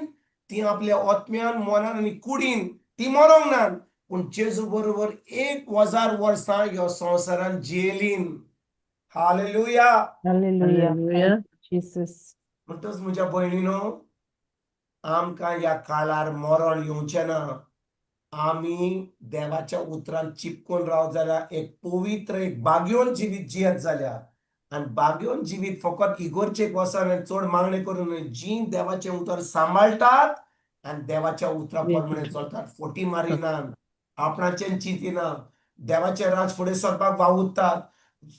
ती आपल्या आत्म्यान, मनान आनी कुडीन ती मरोंक ना, पूण जेजू बरोबर 1000 वर्सां ह्या संवसारान जियेलीन. हालेलुया. Hallelujah. Hallelujah. Jesus. म्हणटच म्हज्या भयणीनो, आमकां ह्या काळार मरण येवचें ना. आमी देवाच्या उतरान चिपकून रावत जाल्यार, एक पवित्र, एक बागयोन जिवीत जियेत जाल्यार, आनी बागयोन जिवीत फकत इगोर्चेक वचोन आनी चड मागणें करून न्हय, जीं देवाचें उतर सांबाळटात आनी देवाच्या उतरा प्रमाणे चलतात, फोटी मारिनात, आपणाचें चिंतिना, देवाचें राज फुडें सरपाक वावुरतात,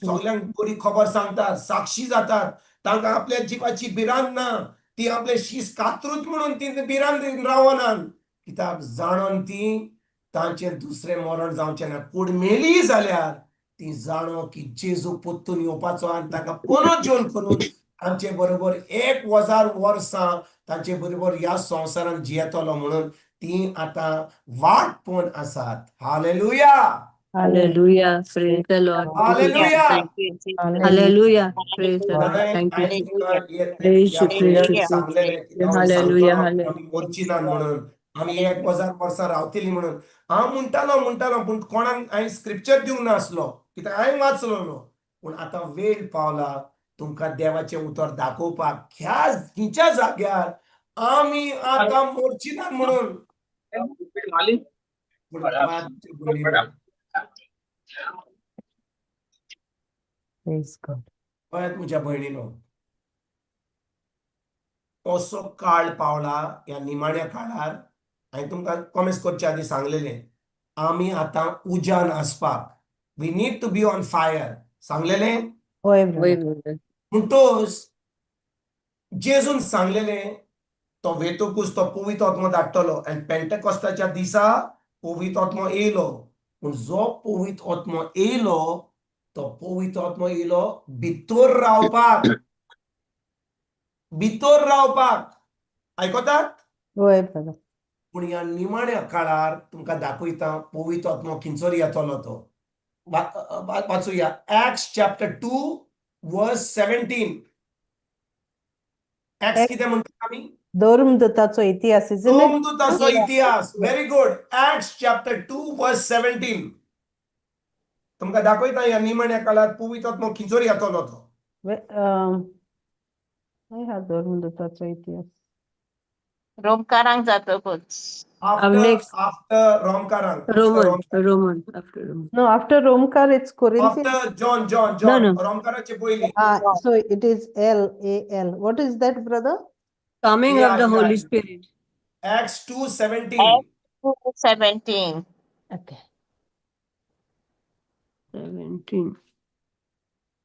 सगल्यांक बरी खबर सांगतात, साक्षी जातात, तांकां आपल्या जिवाची भिरांत ना. ती आपले शीस कातरूच म्हणून ती भिरांत रावनात, कित्याक जाणोन ती तांचें दुसरें मरण जावचें ना. कूड मेली जाल्यार ती जाणो की जेजू परतून येवपाचो आनी ताका पुनर्जीवन करून तांचे बरोबर 1000 वर्सां तांचे बरोबर ह्या संवसारांत जियेतलो म्हणून ती आतां वाट पळोवन आसात. Hallelujah. Hallelujah. Praise the Lord. Hallelujah. Thank you, Jesus. Hallelujah. Praise the Lord. Thank you. Praise you, praise you. Hallelujah, hallelujah. आमी मरची ना म्हणून, आमी 1000 वर्सां रावतली म्हणून हांव म्हणटालो म्हणटालो, पूण कोणाक हांवें स्क्रिप्चर दिवंक नासलो, कित्याक हांवें वाचलेलो. पूण आतां वेळ पावला तुमकां देवाचें उतर दाखोवपाक, ह्या खंयच्या जाग्यार आमी आतां मरची ना म्हणून. पूण भयणीनो, Praise God. पळयात म्हज्या भयणीनो, असो काळ पावला ह्या निमाण्या काळार. हांवें तुमकां कॉमेंट्स करचे आदी सांगलेलें, आमी आतां उज्यान आसपाक, we need to be on fire, सांगलेलें. होय वय brother. Brother. म्हणटोच जेजून सांगलेलें, तो वेतकूच तो पवित्र आत्मो धाडटलो आनी पेंटेकॉस्ताच्या दिसा पवित्र आत्मो येयलो. पूण जो पवित्र आत्मो येयलो, तो पवित्र आत्मो येयलो भितर रावपाक, भितर रावपाक. आयकतात? होय brother. पूण ह्या निमाण्या काळार तुमकां दाखयता पवित्र आत्मो खंयसर येतलो तो. वाचुया Acts chapter 2 verse 17. Acts कितें म्हणटा आमी? धर्मदूताचो इतिहास, isn't it? रोमदूताचो इतिहास. Very good. Acts chapter 2 verse 17. तुमकां दाखयता ह्या निमाण्या काळार पवित्र आत्मो खंयसर येतलो तो. खंय हा धर्मदूताचो इतिहास? रोमकारांक जातकूच. After next. After रोमकारांक. Roman, Roman, after Roman. No, after Romkar it's Corinthians. After John, John, John. No. रोमकाराचे पयलीं. Ah, so it is L A L. What is that, brother? Coming Yeah, of the yeah. Holy Spirit. Acts 2:17. 17. Okay. 17.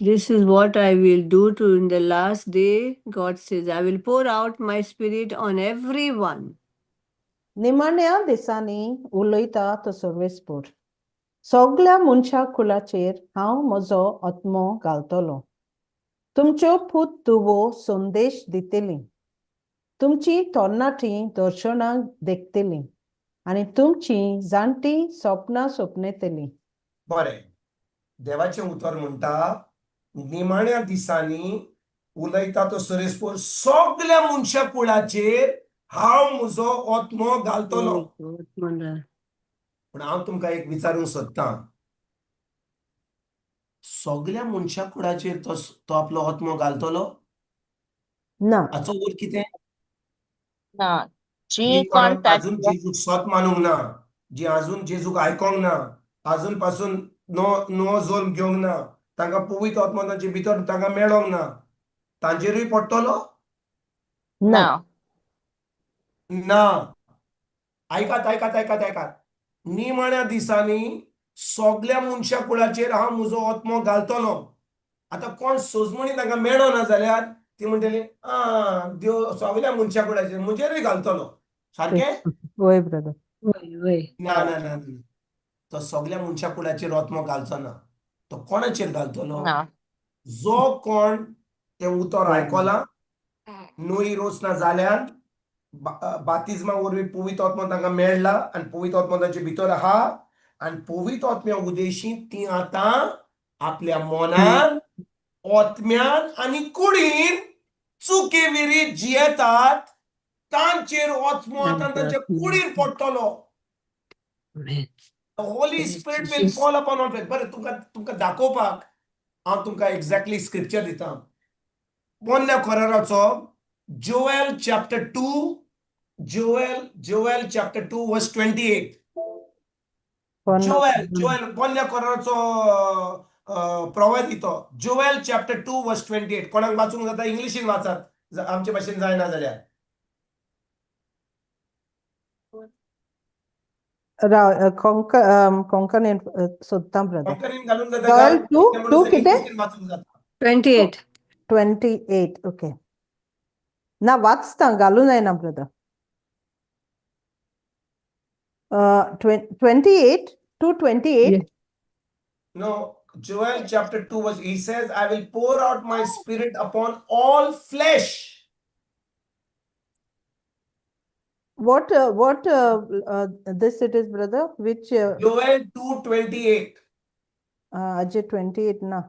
This is what I will do to in the last day, God says, I will pour out my spirit on everyone. निमाण्या दिसांनी उलयता तो सर्वेस्पोर, सगल्या मनशा कुळाचेर हांव म्हजो आत्मो घालतलो. तुमच्यो पूत धुवो संदेश दितली, तुमची तरणाटीं दर्शनां देखतलीं आनी तुमची जाणटीं सपनां सपनेतलीं. बरें, देवाचें उतर म्हणटा, निमाण्या दिसांनी उलयता तो सर्वेस्पोर, सगल्या मनशा कुळाचेर हांव म्हजो आत्मो घालतलो. पूण हांव तुमकां एक विचारूंक सोदतां, सगल्या मनशा कुळाचेर तो तो आपलो आत्मो घालतलो ना. हाचो अर्थ कितें? ना. जी जी कोण कोणाक अजून ताच्या जेजूक सत मानूंक ना, जी अजून जेजूक आयकोंक ना, अजून पासून नो नो जल्म घेवंक ना, तांकां पवित्र आत्मो तांचे भितर तांकां मेळोंक ना, तांचेरूय पडटलो? ना. ना. ना. आयकात, आयकात, आयकात, आयकात. निमाण्या दिसांनी सगल्या मनशा कुळाचेर हांव म्हजो आत्मो घालतलो. आतां कोण सोजमणी तांकां मेळना जाल्यार ती म्हणटली, आ, देव सगल्या मनशा कुळाचेर म्हजेरूय घालतलो. सारकें? वय ब्रदर. वय वय. ना, ना, ना, ना. तो सगल्या मनशा कुळाचेर आत्मो घालचो ना. तो कोणाचेर घालतलो? ना. जो कोण तें उतर आयकलां, नवी रोचना जाल्यान बातिज्मा वरवीं पवित्र आत्मो तांकां मेळ्ळा आनी पवित्र आत्मो तांचे भितर आहा आनी पवित्र आत्म्या उदेशी ती आतां आपल्या मनान, आत्म्यान आनी कुडीन चुके विरीत जियेतात, तांचेर आत्मो आतां तांच्या कुडीर पडटलो. The Holy Spirit will fall upon all flesh. बरें, तुमकां दाखोवपाक हांव तुमकां एक्झॅक्टली स्क्रिप्चर दिता. पोन्न्या कराराचो Joel chapter 2, Joel chapter 2 verse 28. Joel, Joel, पोन्न्या कराराचो प्रवादी तो. Joel chapter 2 verse 28. कोणाक वाचूंक जाता इंग्लिशीन वाचात, आमचे भाशेन जायना जाल्यार. कोंकणीन सोदता ब्रदर. कोंकणीन घालून जाता. जोएल 2 2 कितें? वाचूंक जाता. 28. 28, ओके. ना, वाचता, घालूं जायना brother. 28, 2:28. No, Joel chapter 2 was, he says, "I will pour out my spirit upon all flesh." What this it is, brother? Which Joel 2:28. Ajay 28 na.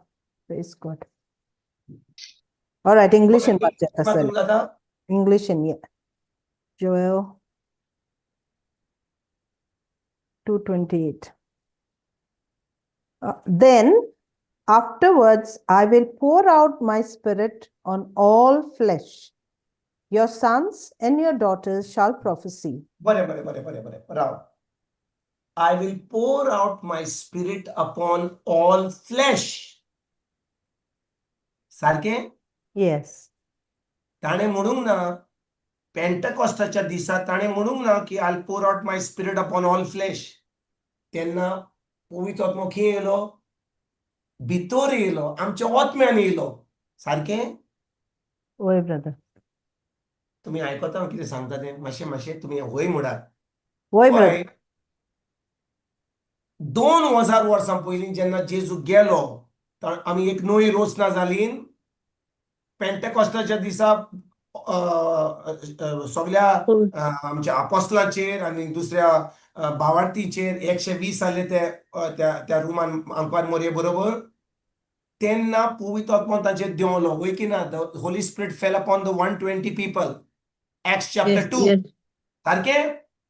Praise God. All right, English in वाचता sir. वाचूंक जाता? English in, yeah. Joel 2:28. Then afterwards I will pour out my spirit on all flesh. Your sons and your daughters shall prophesy. बरें, बरें, बरें, बरें, बरें, राव. I will pour out my spirit upon all flesh. सारकें? Yes. ताणें म्हणूंक ना, पेंटकॉस्टाच्या दिसा ताणें म्हणूंक ना की "I pour out my spirit upon all flesh." तेन्ना पवित्र आत्मो खंय येयलो? भितर येयलो, आमच्या आत्म्यान येयलो. सारकें? वय ब्रदर. तुमी आयकता हांव कितें सांगता तें? मातशें मातशें तुमी हय म्हणात. वय ब्रदर. हय. 2000 वर्सां पयलीं जेन्ना जेजू गेलो, आमी एक नवी रोचना जाली. पेंटेकॉस्टाच्या दिसा सगल्या आमच्या आपोस्लाचेर आनी दुसऱ्या भावार्थीचेर 120 आले ते त्या त्या रुमान आंकवार मोरये बरोबर. तेन्ना पवित्र आत्मो तांचेर देंवलो, वय की ना? The Holy Spirit fell upon the 120 people, Acts chapter 2. सारकें?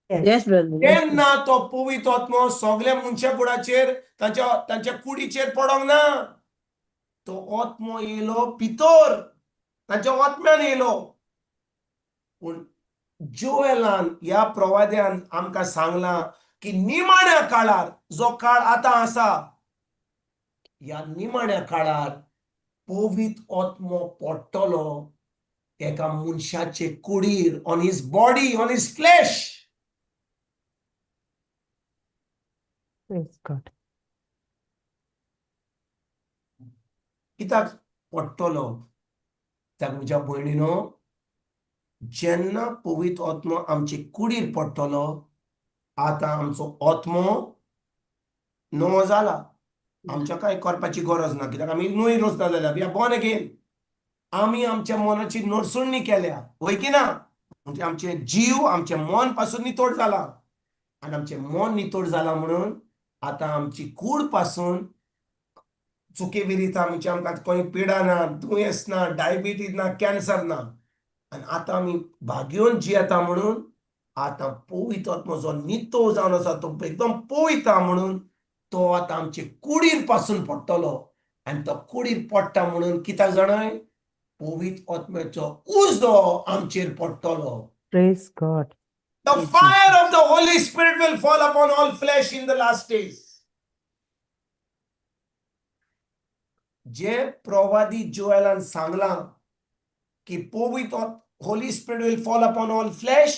Yes, brother. Yes. तेन्ना तो पवित्र आत्मो सगल्या मनशा कुडाचेर, तांच्या तांच्या कुडीचेर पडोंक ना. तो आत्मो येयलो भितर, तांच्या आत्म्यान येयलो. पूण जोएलान, ह्या प्रवाद्यान आमकां सांगलां की निमाण्या काळार, जो काळ आतां आसा, ह्या निमाण्या काळार पवित्र आत्मो पडटलो एका मनशाचे कुडीर, on his body, on his flesh. Praise God. कित्याक पडटलो? त्या म्हज्या भयणीनो. जेन्ना पवित्र आत्मो आमचे कुडीर पडटलो, आतां आमचो आत्मो नवो जाला, आमच्या कांय करपाची गरज ना, कित्याक आमी न्हय रोसना जाल्या. We are born again. आमी आमच्या मनाची नरसुणी केल्या, वय की ना? म्हणजे आमचे जीव, आमचें मन पासून नितळ जाला आनी आमचें मन नितळ जाला म्हणून आतां आमची कूड पासून चुके विरीत आमची, आमकां खंय पिडा ना, दुयेंस ना, डायबिटीज ना, कॅन्सर ना. आनी आतां आमी भाग्योन जियेता म्हणून आतां पवित्र आत्मो जो नितळ जावन आसा, तो एकदम पवित्र म्हणून तो आतां आमचे कुडीर पासून पडटलो. आनी तो कुडीर पडटा म्हणून कित्याक जाणाय, पवित्र आत्म्याचो उजो आमचेर पडटलो. Praise God. The fire of the Holy Spirit will fall upon all flesh in the last days. जे प्रवादी जोएलान सांगलां की पवित्र Holy Spirit will fall upon all flesh,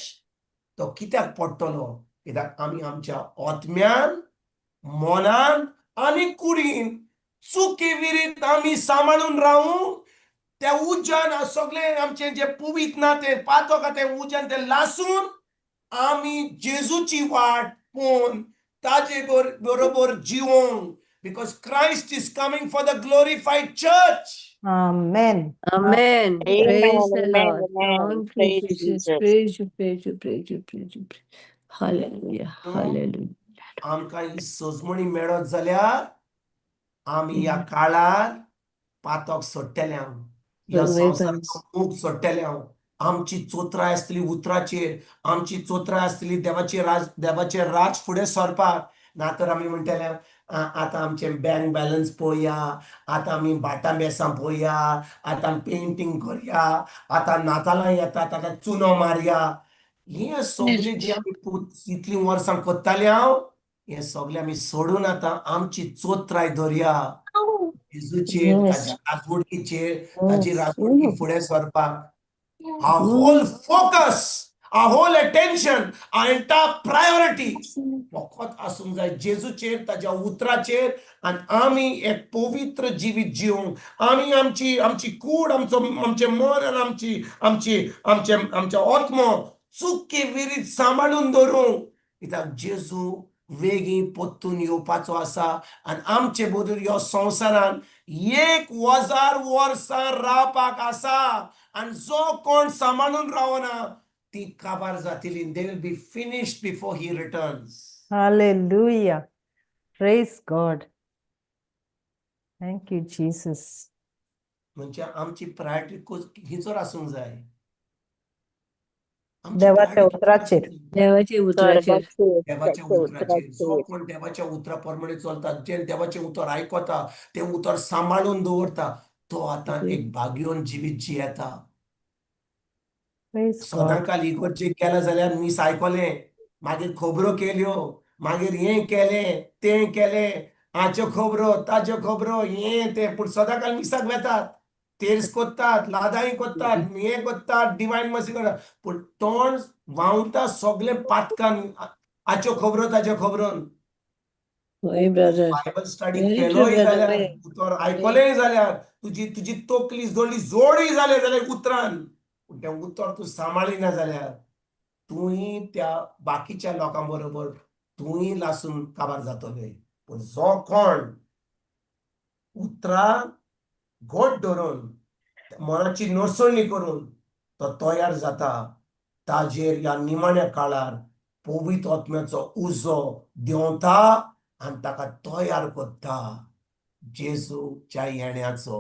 तो कित्याक पडटलो? कित्याक आमी आमच्या आत्म्यान, मनान आनी कुडीन चुकी विरीत आमी सांबाळून रावूं, त्या उज्यान सगळें आमचें जें पवित्र ना, तें पातक, तें उज्यान तें लासून आमी जेजूची वाट पळोवन ताजे बरोबर जिवोंक, because Christ is coming for the glorified church. Amen. Amen. Amen, Praise the amen, Lord. Amen. Thank you, Praise Jesus. Jesus. Praise you, praise you, praise you, praise you. Hallelujah. Hallelujah. आमकां ही सजमणी मेळत जाल्यार आमी ह्या काळार पातक सोडटले हांव, ह्या संवसाराचो मोग सोडटले हांव. आमची चोत्राय आसतली उतराचेर, आमची चोत्राय आसतली देवाचे राज, देवाचे राज फुडें सरपाक. ना तर आमी म्हणटले, आतां आमचें बँक बॅलन्स पळोवया, आतां आमी भाटां बेसां पळोवया, आतां पेंटींग करया, आतां नातालां येतात, आतां चुनो मारया. हें सगळें जें आमी इतलीं वर्सां करताले हांव, हें सगळें आमी सोडून आतां आमची चोत्राय धरया जेजूचेर, ताच्या राजवडकीचेर, ताची राजवडकी फुडें सरपाक. Our whole focus, our whole attention, our entire priority फकत आसूंक जाय जेजूचेर, ताच्या उतराचेर. आनी आमी एक पवित्र जिवीत जिवंक आमी आमची आमची कूड, आमचो आमचें मन आनी आमची आमची आमचे आमचो आत्मो चुकी विरीत सांबाळून दवरूंक, कित्याक जेजू वेगीं परतून येवपाचो आसा आनी आमचे बदल ह्या संवसारान 1000 वर्सां रावपाक आसा. आनी जो कोण सांबाळून रावना, ती काबार जातली. They will be finished before he returns. Hallelujah. Praise God. Thank you, Jesus. म्हणजे आमची प्रायोरिटी खंयसर आसूंक जाय आमची? देवाच्या priority उतराचेर. देवाच्या उतराचेर. देवाच्या उतराचेर. जो कोण देवाच्या उतरा प्रमाणे चलता, जे देवाचें उतर आयकता, तें उतर सांबाळून दवरता, तो आतां एक भाग्योन जिवीत जियेता. Praise God. सदांकाल इगर्जेक गेला जाल्यार मीस आयकलें, मागीर खबरो केल्यो, मागीर हें केलें, तें केलें, हाच्यो खबरो, ताच्यो खबरो, हें तें, पूण सदांकाल मिसाक वेतात, तेर्स कोत्तात, लादाई कोत्तात, हें कोत्तात, डिवायन मर्सी करतात, पूण तोंड व्हांवता सगळें पातकान, हाच्यो खबरो, ताच्यो खबरोन. हय brother. Bible study Very true, केलोय brother. जाल्यार, हय. उतर आयकलेंय जाल्यार, तुजी तुजी तकली जोडली जोडली जाल्या जाल्यार उतरान, पूण तें उतर तूं सांबाळिना जाल्यार तूंय त्या बाकीच्या लोकां बरोबर तूंय लासून काबार जातले. पूण जो कोण उतरां घट धरून, मनाची नसळणी करून तो तयार जाता, ताजेर ह्या निमाण्या काळार पवित्र आत्म्याचो उजो देंवता आनी ताका तयार करता जेजूच्या येण्याचो.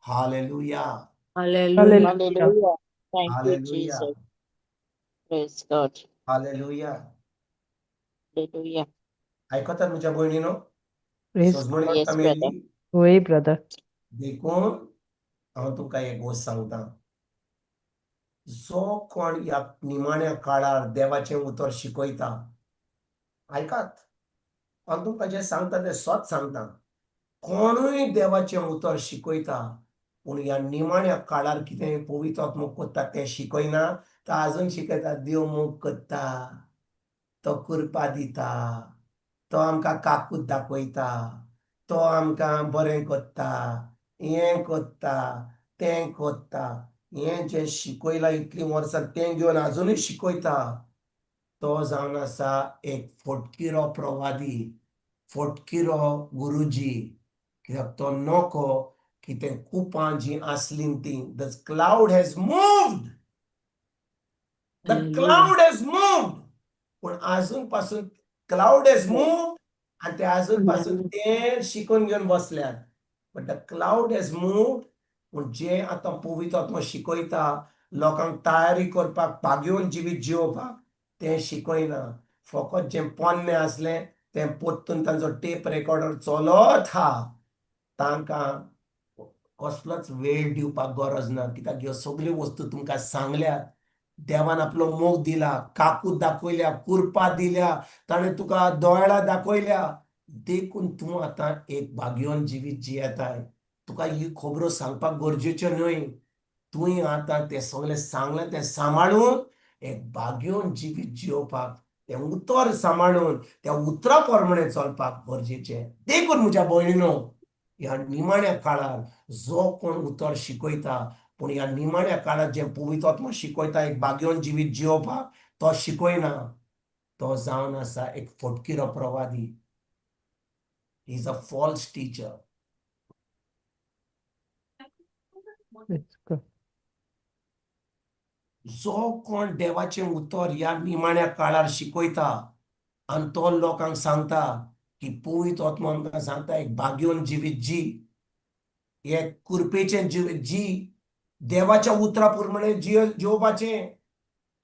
Hallelujah. Hallelujah. Hallelujah. Thank you, hallelujah. Jesus. Praise God. Hallelujah. Hallelujah. आयकतात म्हज्या भयणीनो? Praise सजमणी Yes, आमी brother. होय ब्रदर. देखून हांव तुमकां एक गोश्ट सांगता, जो कोण ह्या निमाण्या काळार देवाचें उतर शिकयता, आयकात, हांव तुमकां जें सांगता तें सत सांगता, कोणूय देवाचें उतर शिकयता पूण ह्या निमाण्या काळार कितें पवित्र आत्मो करता तें शिकयना, तो आजून शिकयता देव मोग करता, तो कृपा दिता, तो आमकां काकूत दाखयता, तो आमकां बरें करता, हें करता, तें करता. हें जें शिकयलां इतलीं वर्सां तें घेवन आजुनूय शिकयता, तो जावन आसा एक फोटकिरो प्रवादी, फोटकिरो गुरुजी. कित्याक तो नको की तें कुपां जीं आसलीं तीं, the cloud has moved, the cloud has moved. पूण आजून पासून क्लाउड हॅज मुव्ड आनी ते आजून पासून ते शिकून घेवन बसल्यात. But the cloud has moved. पूण जे आतां पवित्र आत्मो शिकयता लोकांक तयारी करपाक, पागेवन जिवीत जियोवपाक, तें शिकयना. फकत जें पोन्नें आसलें तें परतून तांचो टेप रेकॉर्डर चलत हा. तांकां कसलोच वेळ दिवपाक गरज ना, कित्याक ह्यो सगल्यो वस्तू तुमकां सांगल्यात. देवान आपलो मोग दिला, काकूत दाखयल्या, कुरपा दिल्या, ताणें तुका दोळा दाखयल्या, देखून तूं आतां एक भाग्यवान जिवीत जियेताय. तुका ही खबरो सांगपाक गरजेच्यो न्हय. तुवें आतां तें सगळें सांगलें तें सांबाळून एक भाग्यवान जिवीत जियोवपाक, तें उतर सांबाळून त्या उतरा प्रमाणे चलपाक गरजेचें. देखून म्हज्या भयणीनो, ह्या निमाण्या काळार जो कोण उतर शिकयता, पूण ह्या निमाण्या काळार जें पवित्र आत्मो शिकयता एक भाग्यवान जिवीत जियोवपाक, तो शिकयना. तो जावन आसा एक फोटकिरो प्रवादी. Is a false teacher. Let's go. जो कोण देवाचें उतर ह्या निमाण्या काळार शिकयता आनी तो लोकांक सांगता की पवित्र आत्मो आमकां सांगता एक भाग्यवान जिवीत जी, एक कुरपेचें जिवीत जी, देवाच्या उतरा प्रमाणे जियोवपाचें,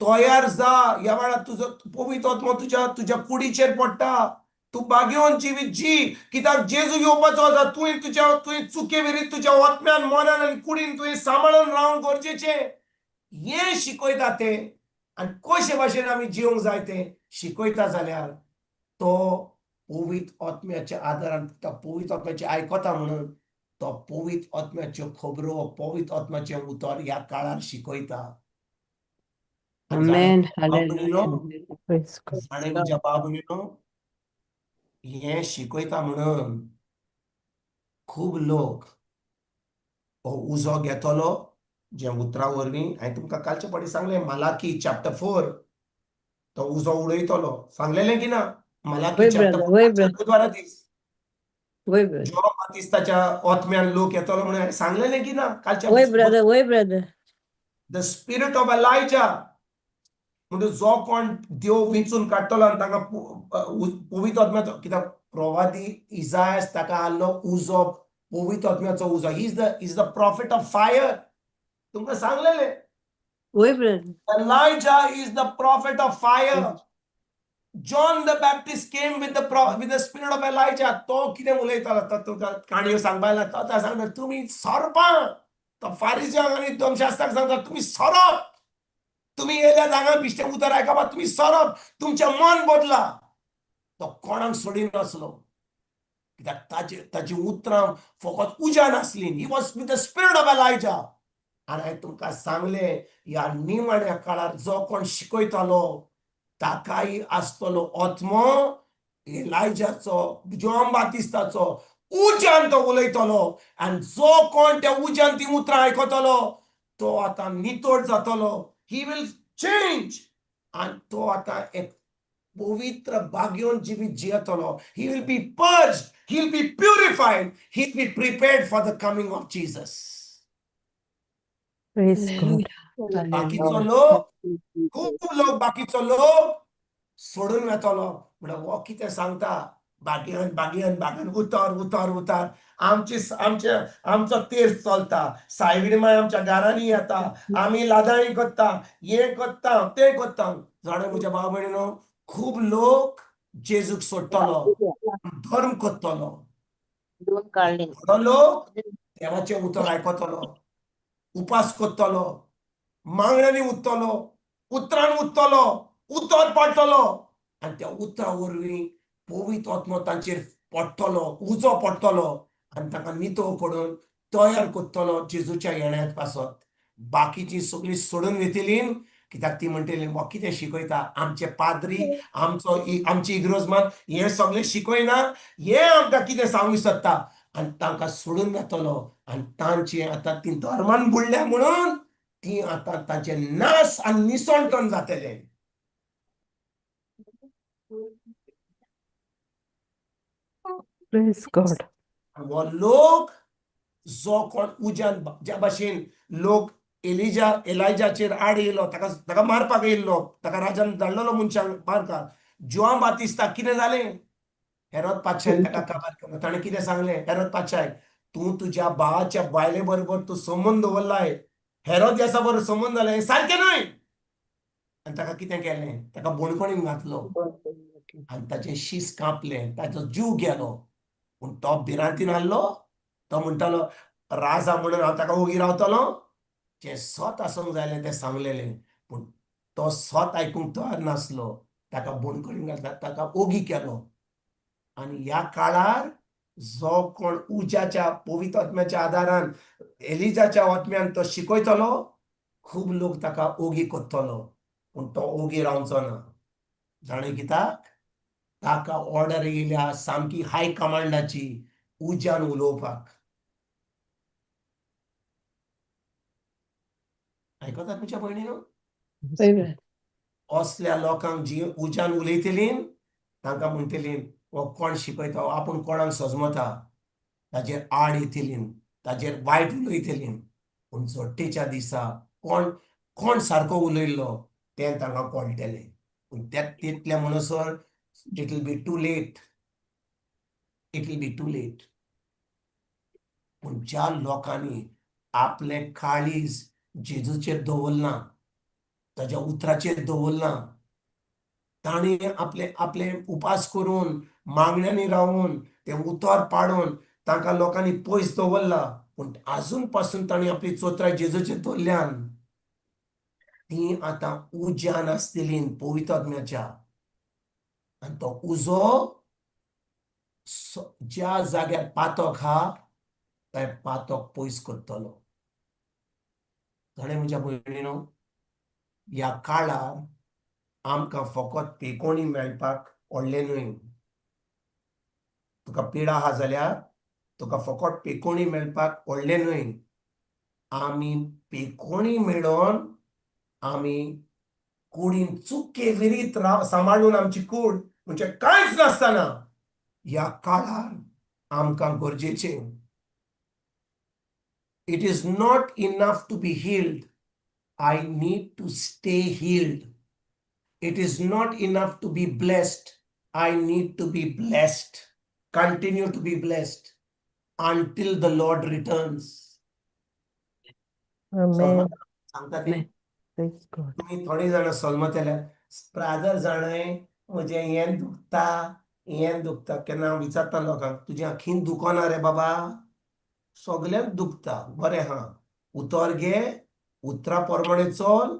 तयार जा. ह्या वेळार तुजो पवित्र आत्मो तुज्या तुज्या कुडीचेर पडटा. तूं भाग्यवान जिवीत जी, कित्याक जेजू येवपाचो आसा. तुवें तुज्या तुवें चुके विरीत तुज्या आत्म्यान, मनान आनी कुडीन तुवें सांबाळून रावंक गरजेचें. हें शिकयता तें आनी कशे भाशेन आमी जिवंक जाय तें शिकयता जाल्यार, तो पवित्र आत्म्याच्या आदारान, तो पवित्र आत्म्याचें आयकता म्हणून तो पवित्र आत्म्याच्यो खबरो, पवित्र आत्म्याचें उतर ह्या काळार शिकयता. Amen. भयणीनो, Hallelujah. Praise God. जाणें म्हज्या भाव भयणीनो, हें शिकयता म्हणून खूब लोक हो उजो घेतलो जे उतरा वरवीं हांवें तुमकां कालचे फावटी सांगलें, मलाकी चॅप्टर 4, तो उजो उडयतलो सांगलेलें की ना? मलाकी वय चॅप्टर ब्रदर, वय ब्रदर. बुधवारा दीस वय ब्रदर. जॉन बातिस्ताच्या ओतम्यान लोक येतलो म्हणून हांवें सांगलेलें की ना कालच्या? वय ब्रदर, वय brother. The spirit of Elijah म्हणजे जो कोण देव विंचून काडटलो आनी तांकां पवित्र आत्म्याचो, कित्याक प्रवादी इजायस ताका आहलो उजो, पवित्र आत्म्याचो उजो. Is the prophet of fire. तुमकां सांगलेलें. वय brother. Elijah is the prophet of fire. John the Baptist came with the spirit of Elijah. तो कितें उलयतालो, तो तुमकां काणयो सांगपाक लागला. तो आतां सांगता तुमी सोरपां. तो फारिजांक आनी धर्मशास्त्राक सांगता, तुमी सोरोप, तुमी येयल्यात हांगा बिश्टें उतर आयकपाक, तुमी सोरोप, तुमचें मन बदला. तो कोणाक सोडिनासलो, कित्याक ताची ताची उतरां फकत उज्यान आसली. He was with the spirit of Elijah. आनी हांवें तुमकां सांगलें, ह्या निमाण्या काळार जो कोण शिकयतालो ताकाय आसतलो आत्मो एलायजाचो, जॉन बातिस्ताचो. उज्यान तो उलयतलो आनी जो कोण त्या उज्यान ती उतरां आयकतलो तो आतां नितळ जातलो. He will change आनी तो आतां एक पवित्र भाग्यवान जिवीत जियेतलो. He will be purged, he will be purified, he will be prepared for the coming of Jesus. Praise God. बाकीचो लोक, खूब लोक, बाकीचो लोक सोडून वेतलो. म्हणल्यार हो कितें सांगता, बागेन बागेन बागेन, उतर उतर उतर, आमची आमचे आमचो तेर्स चलता, सायबीण माय आमच्या घरांनी येता, आमी लादाई करता, हें करता, तें करता. जाणा म्हज्या भाव भयणीनो, खूब लोक जेजूक सोडटलो, धर्म करतलो. दोन काडली. थोडो लोक देवाचें उतर आयकतलो, उपास करतलो, मागण्यांनी उरतलो, उतरान उरतलो, उतर पडटलो आनी त्या उतरा वरवीं पवित्र आत्मो तांचेर पडटलो, उजो पडटलो आनी तांकां नितळ करून तयार करतलो जेजूच्या येण्यात पासत. बाकीची सगळीं सोडून वयतली, कित्याक ती म्हणटली, हो कितें शिकयता, आमचे पाद्री, आमचो आमची इग्रोजमान हें सगळें शिकयना, हें आमकां कितें सांगूंक सोदता. आनी तांकां सोडून वतलो आनी तांची आतां ती धर्मान बुडल्या म्हणून. ती आतां तांचे नाश आनी निसणटण जातलें. Praise God. हो लोक जो कोण उज्यान, ज्या भाशेन लोक एलिजा एलायजाचेर आड येयलो, ताका ताका मारपाक येयल्लो, ताका राजान धाडलेलो मनशांक मारपाक. जुआंव बातिस्ताक कितें जालें? हेरोद पातशान ताका काबार केलो. ताणें कितें सांगलें हेरोद पातशाक? तूं तुज्या भावाच्या बायले बरोबर तूं संबंद दवरलाय, हेरोद यासा बरोबर संबंद जाले, हें सारकें न्हय. आनी ताका कितें केलें? ताका बणकणीन घातलो आनी ताचें शीस कापलें, ताचो जीव गेलो. पूण तो भिरांतीन आहलो. तो म्हणटालो, राजा म्हणून हांव ताका ओगी रावतलो? जें सत आसूंक जाय तें सांगलेलें. पूण तो सत आयकूंक तयार नासलो. ताका बणकणीन घातला, ताका ओगी केलो. आनी ह्या काळार जो कोण उज्याच्या पवित्र आत्म्याच्या आदारान, एलिजाच्या आत्म्यान तो शिकयतलो, खूब लोक ताका ओगी करतलो. पूण तो ओगी रावचो ना. जाणें कित्याक? ताका ऑर्डर येयल्या सामकी हाय कमांडाची, उज्यान उलोवपाक. आयकतात तुमच्या भयणीनो? Amen. असल्या लोकांक जी उज्यान उलयतली, तांकां म्हणटली, हो कोण शिकयता, आपूण कोणाक सजमता? ताजेर आड येतली, ताजेर वायट उलयतली. पूण झोट्टेच्या दिसा कोण कोण सारको उलयल्लो तें तांकां कळटलें. पूण ते तितले म्हणसर it will be too late, it will be too late. पूण ज्या लोकांनी आपलें काळीज जेजूचेर दवरलां, ताज्या उतराचेर दवरलां, तांणी आपले आपले उपास करून, मागण्यांनी रावून, तें उतर पाडून तांकां लोकांनी पयस दवरला, पूण आजून पासून तांणी आपली चोत्राय जेजूचेर दवरल्यान, ती आतां उज्यान आसतली पवित्र आत्म्याच्या. आनी तो उजो ज्या जाग्यार पातक हा ते पातक पयस करतलो. जाणें म्हज्या भयणीनो, ह्या काळार आमकां फकत पेकोणी मेळपाक व्हडलें न्हय. तुका पिडा आहा जाल्यार तुका फकत पेकोणी मेळपाक व्हडलें न्हय. आमी पेकोणी मेळोन आमी कुडीन चुके विरीत राव सांबाळून आमची कूड, म्हणजे कांयच नासतना ह्या काळार आमकां गरजेचें. It is not enough to be healed, I need to stay healed. It is not enough to be blessed, I need to be blessed, continue to be blessed until the Lord returns. Amen. सांगता ती. Praise God. तुमी थोडी जाणां सलमतले, brother जाणय, म्हजें हें दुखता, हें दुखता. केन्ना हांव विचारता लोकांक, तुजें आखीन दुखना रे बाबा? सगल्यांक दुखता. बरें आहा, उतर घे, उतरा प्रमाणे चल,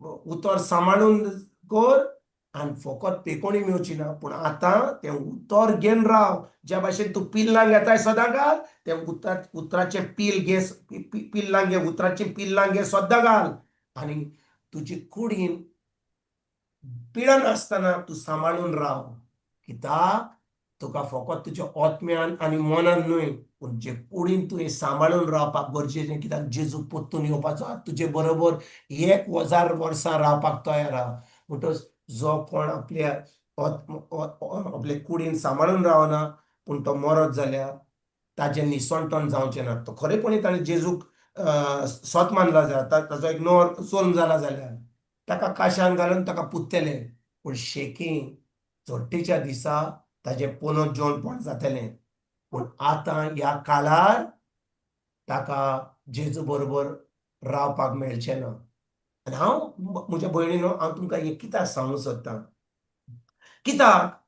उतर सांबाळून कर आनी फकत पेकोणी मेवची ना, पूण आतां तें उतर घेवन राव. ज्या भाशेन तूं पिल्लां घेताय सदां घाल, तें उतर उतराचें पील घे, पिल्लां घे, उतराचें पिल्लां घे, सद्दां घाल आनी तुजी कुडीन पिडा नासतना तूं सांबाळून राव. कित्याक तुका फकत तुज्या आत्म्यान आनी मनान न्हय, पूण जे कुडीन तुवें सांबाळून रावपाक गरजेचें. कित्याक जेजू परतून येवपाचो आहा, तुजे बरोबर 1000 वर्सां रावपाक तयार आहा. म्हणटच जो कोण आपल्या आपले कुडीन सांबाळून रावना, पूण तो मरत जाल्यार ताजें निसणटण जावचें ना. तो खरेपणी ताणें जेजूक सत मानला जाल्यार, ताचो एक नवो जल्म जाला जाल्यार, ताका काशान घालून ताका पुत्तले. पूण शेकी चोट्टेच्या दिसा ताजें पोनत जेवणपण जातलें. पूण आतां ह्या काळार ताका जेजू बरोबर रावपाक मेळचें ना. आनी हांव म्हज्या भयणीनो, हांव तुमकां एक कित्याक सांगूंक सोदतां, कित्याक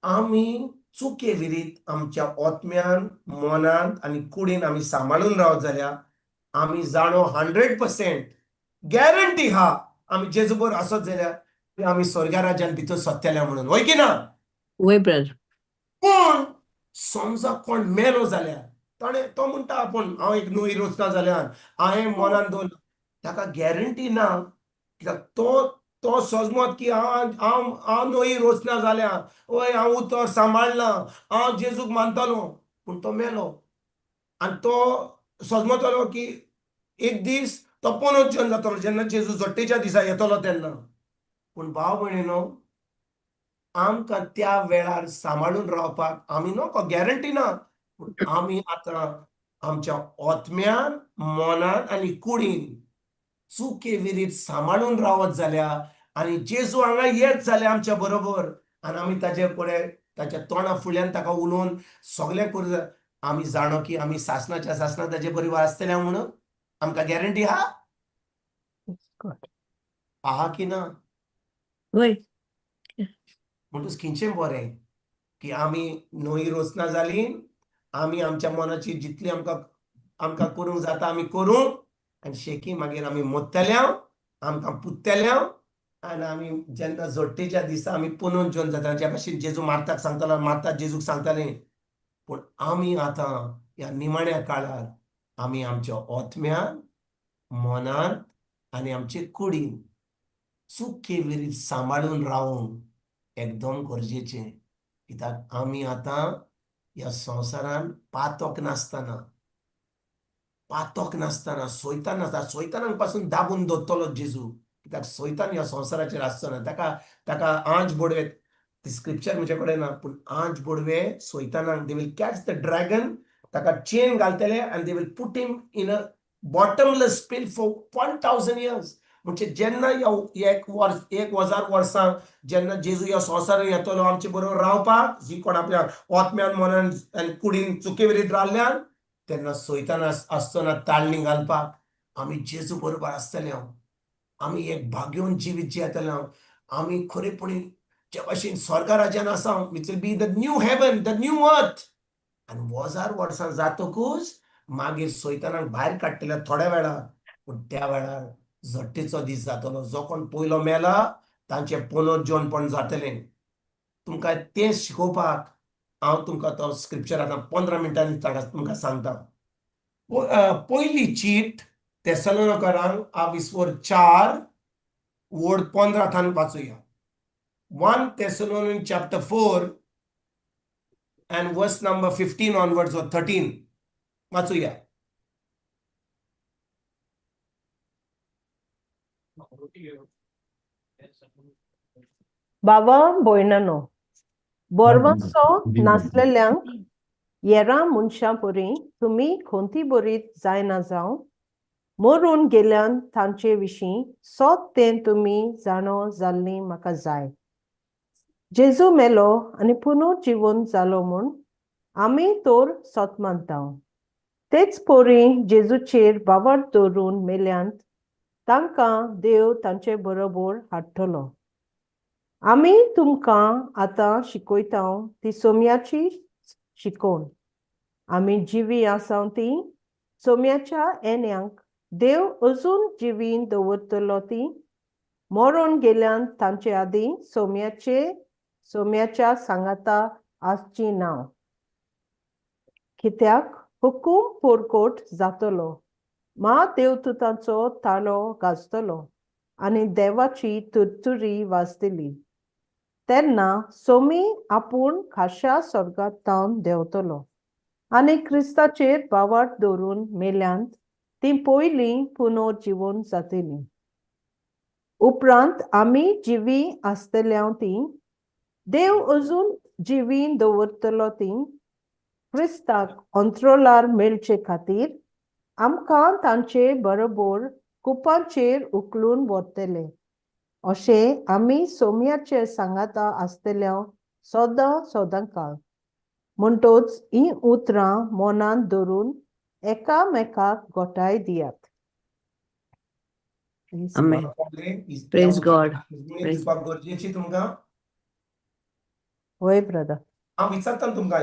आमी चुके विरीत आमच्या आत्म्यान, मनांत आनी कुडीन आमी सांबाळून रावत जाल्यार, आमी जाणो 100% गॅरंटी हा, आमी जेजू बरोबर आसत जाल्यार आमी स्वर्गा राज्यान भितर सरतले म्हणून. वय की ना? वय ब्रदर. पूण समजा कोण मेलो जाल्यार, ताणें तो म्हणटा, आपूण हांव एक नवी रचना जाल्यार हांवें मनान दवरला, ताका गॅरंटी ना. कित्याक तो तो सजमत की हांव हांव हांव नवी रचना जाल्या, वय, हांव उतर सांबाळना, हांव जेजूक मानतालो. पूण तो मेलो आनी तो सजमतलो की एक दीस तो पुनर्जीवन जातलो जेन्ना जेजू जोट्टेच्या दिसा येतलो तेन्ना. पूण भाव भयणीनो, आमकां त्या वेळार सांबाळून रावपाक आमी नको गॅरंटी ना, पूण आमी आतां आमच्या ओतम्यान, मनान आनी कुडीन चुके विरीत सांबाळून रावत जाल्यार आनी जेजू हांगा येत जाल्यार आमच्या बरोबर आनी आमी ताजे कडेन ताच्या तोंडा फुडल्यान ताका उलोवन सगळें करूं जाय, आमी जाणो की आमी सासणाच्या सासणा ताजे बरोबर आसतले म्हणून आमकां गॅरंटी आहा. आहा की ना? वय. म्हणटूच खंयचें बरें की आमी न्हंय रोसना जाली, आमी आमच्या मनाची जितली आमकां आमकां करूंक जाता आमी करूं, आनी शेकी मागीर आमी मोत्तले, आमकां पुत्तले, आनी आमी जेन्ना जोट्टेच्या दिसा आमी पुनून जेवन जाता, ज्या भाशेन जेजू मार्ताक सांगतालो, मार्ता जेजूक सांगतालें, पूण आमी आतां ह्या निमाण्या काळार आमी आमच्या ओतम्यान, मनान आनी आमचे कुडीन चुके विरीत सांबाळून रावूंक एकदम गरजेचें. कित्याक आमी आतां ह्या संवसारान पातक नासतना, पातक नासतना, सोयतान नासतना, सोयतानाक पासून दाबून दवरतलो जेजू. कित्याक सोयतान ह्या संवसाराचेर आसचो ना. ताका ताका आंज बोडवे, स्क्रिप्चर म्हजे कडेन ना, पूण आंज Bodwe सोयतानाक, they will catch the dragon, ताका चेन घालतले आनी they will put him in a bottomless pit for 1000 years. म्हणजे जेन्ना एक वर्स 1000 वर्सां जेन्ना जेजू ह्या संवसारान येतलो आमचे बरोबर रावपाक, जी कोण आपल्या ओतम्यान, मनान आनी कुडीन चुके विरीत रावल्यान, तेन्ना सोयतान आसचो ना ताळणी घालपाक. आमी जेजू बरोबर आसतले, आमी एक भाग्योवन जिवीत जियेतले, आमी खरेपणी जे भाशेन स्वर्गा राज्यान आसा, which will be the new heaven, the new earth. आनी 1000 वर्सां जातकूच मागीर सोयतानाक भायर काडटले थोड्या वेळार, पूण त्या वेळार झट्टीचो दीस जातलो. जो कोण पयलो मेला तांचें पुनर्जीवनपण जातलें. तुमकां तें शिकोवपाक हांव तुमकां तो स्क्रिप्चर आतां 15 मिनटांनी तुमकां सांगता. पयली चीट तेसलोनिकरांक आविस्वर 4 वड 15 थान वाचुया. 1 Thessalonians chapter 4 and verse number 15 onwards or 13 वाचुया. बाबा भयणानो, बोरवासो नासलेल्यांक येरा मनशां परी तुमी खंती बरीत जायना जावं मरून गेल्यान तांचे विशीं सोद तें तुमी जाणो जाल्लीं म्हाका जाय. जेजू मेलो आनी पुनर्जिवन जालो म्हूण आमी तर सत मानता. तेच परी जेजूचेर बावर दवरून मेल्यांत तांकां देव तांचे बरोबर हाडटलो. आमी तुमकां आतां शिकयता ती सोम्याची शिकोवण. आमी जिवी आसा ती सोम्याच्या येण्यांक देव अजून जिवीन दवरतलो ती मरोन गेल्यान तांचे आदीं सोम्याचे सोम्याच्या सांगाता आसची नांव. कित्याक हुकूम पोरकोट जातलो, मा देवदूतांचो ताळो गाजतलो आनी देवाची तुरतुरी वाजतली. तेन्ना सोमी आपूण खाशा स्वर्गांत देंवतलो आनी क्रिस्ताचेर बावाट दवरून मेल्यांत ती पयलीं पुनर्जिवन जातली. उपरांत आमी जिवी आसतल्या ती देव अजून जिवी दवरतलो ती क्रिस्ताक अंत्रोलार मेळचे खातीर आमकां तांचे बरोबर कुपांचेर उखलून व्हरतले. अशें आमी सोम्याचे सांगाता आसतल्या सदां सदां काळ. म्हणटोच हीं उतरां मनांत धरून एकामेकाक गोठाय दियात. Amen. Praise God. दिवपाक गरजेची तुमकां. वय ब्रदर. हांव विचारता तुमकां,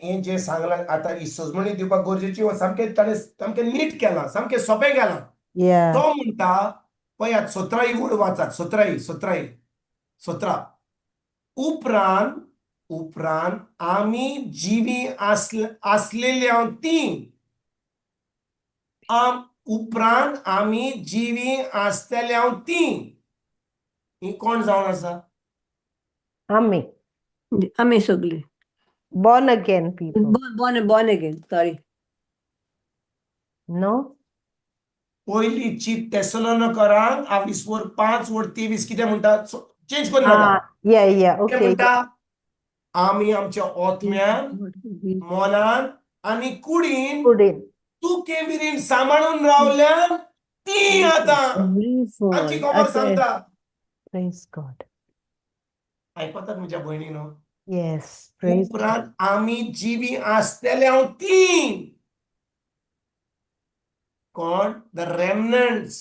हें जें सांगलां आतां ही सजमणी दिवपाक गरजेची, सामकें ताणें सामकें नीट केलां, सामकें सोंपें केलां. तो म्हणटा पळयात 17 वड वाचात, 17 17 17. उपरांत उपरांत आमी जिवी आसलेल्या ती उपरांत आमी जिवी आसतल्या ती ही कोण जावन आसा? आमी आमी सगळी born again people. Born again, sorry. No? पयली चीट तेसलोनकरांक आवीस वर 5 वर 23 कितें म्हणटा, चेंज करूं नाका. Ah, yeah, कितें okay. म्हणटा, आमी आमच्या ओतम्यान, मनान आनी कुडीन कुडीन. तू केविरीन सांबाळून रावल्यान ती आतां Every fall. आमची खबर आतां सांगता. Praise God. आयकतात म्हज्या भयणीनो? Yes, praise God. उपरांत आमी जिवी आसतले हांव ती कोण, the रेमनंट्स,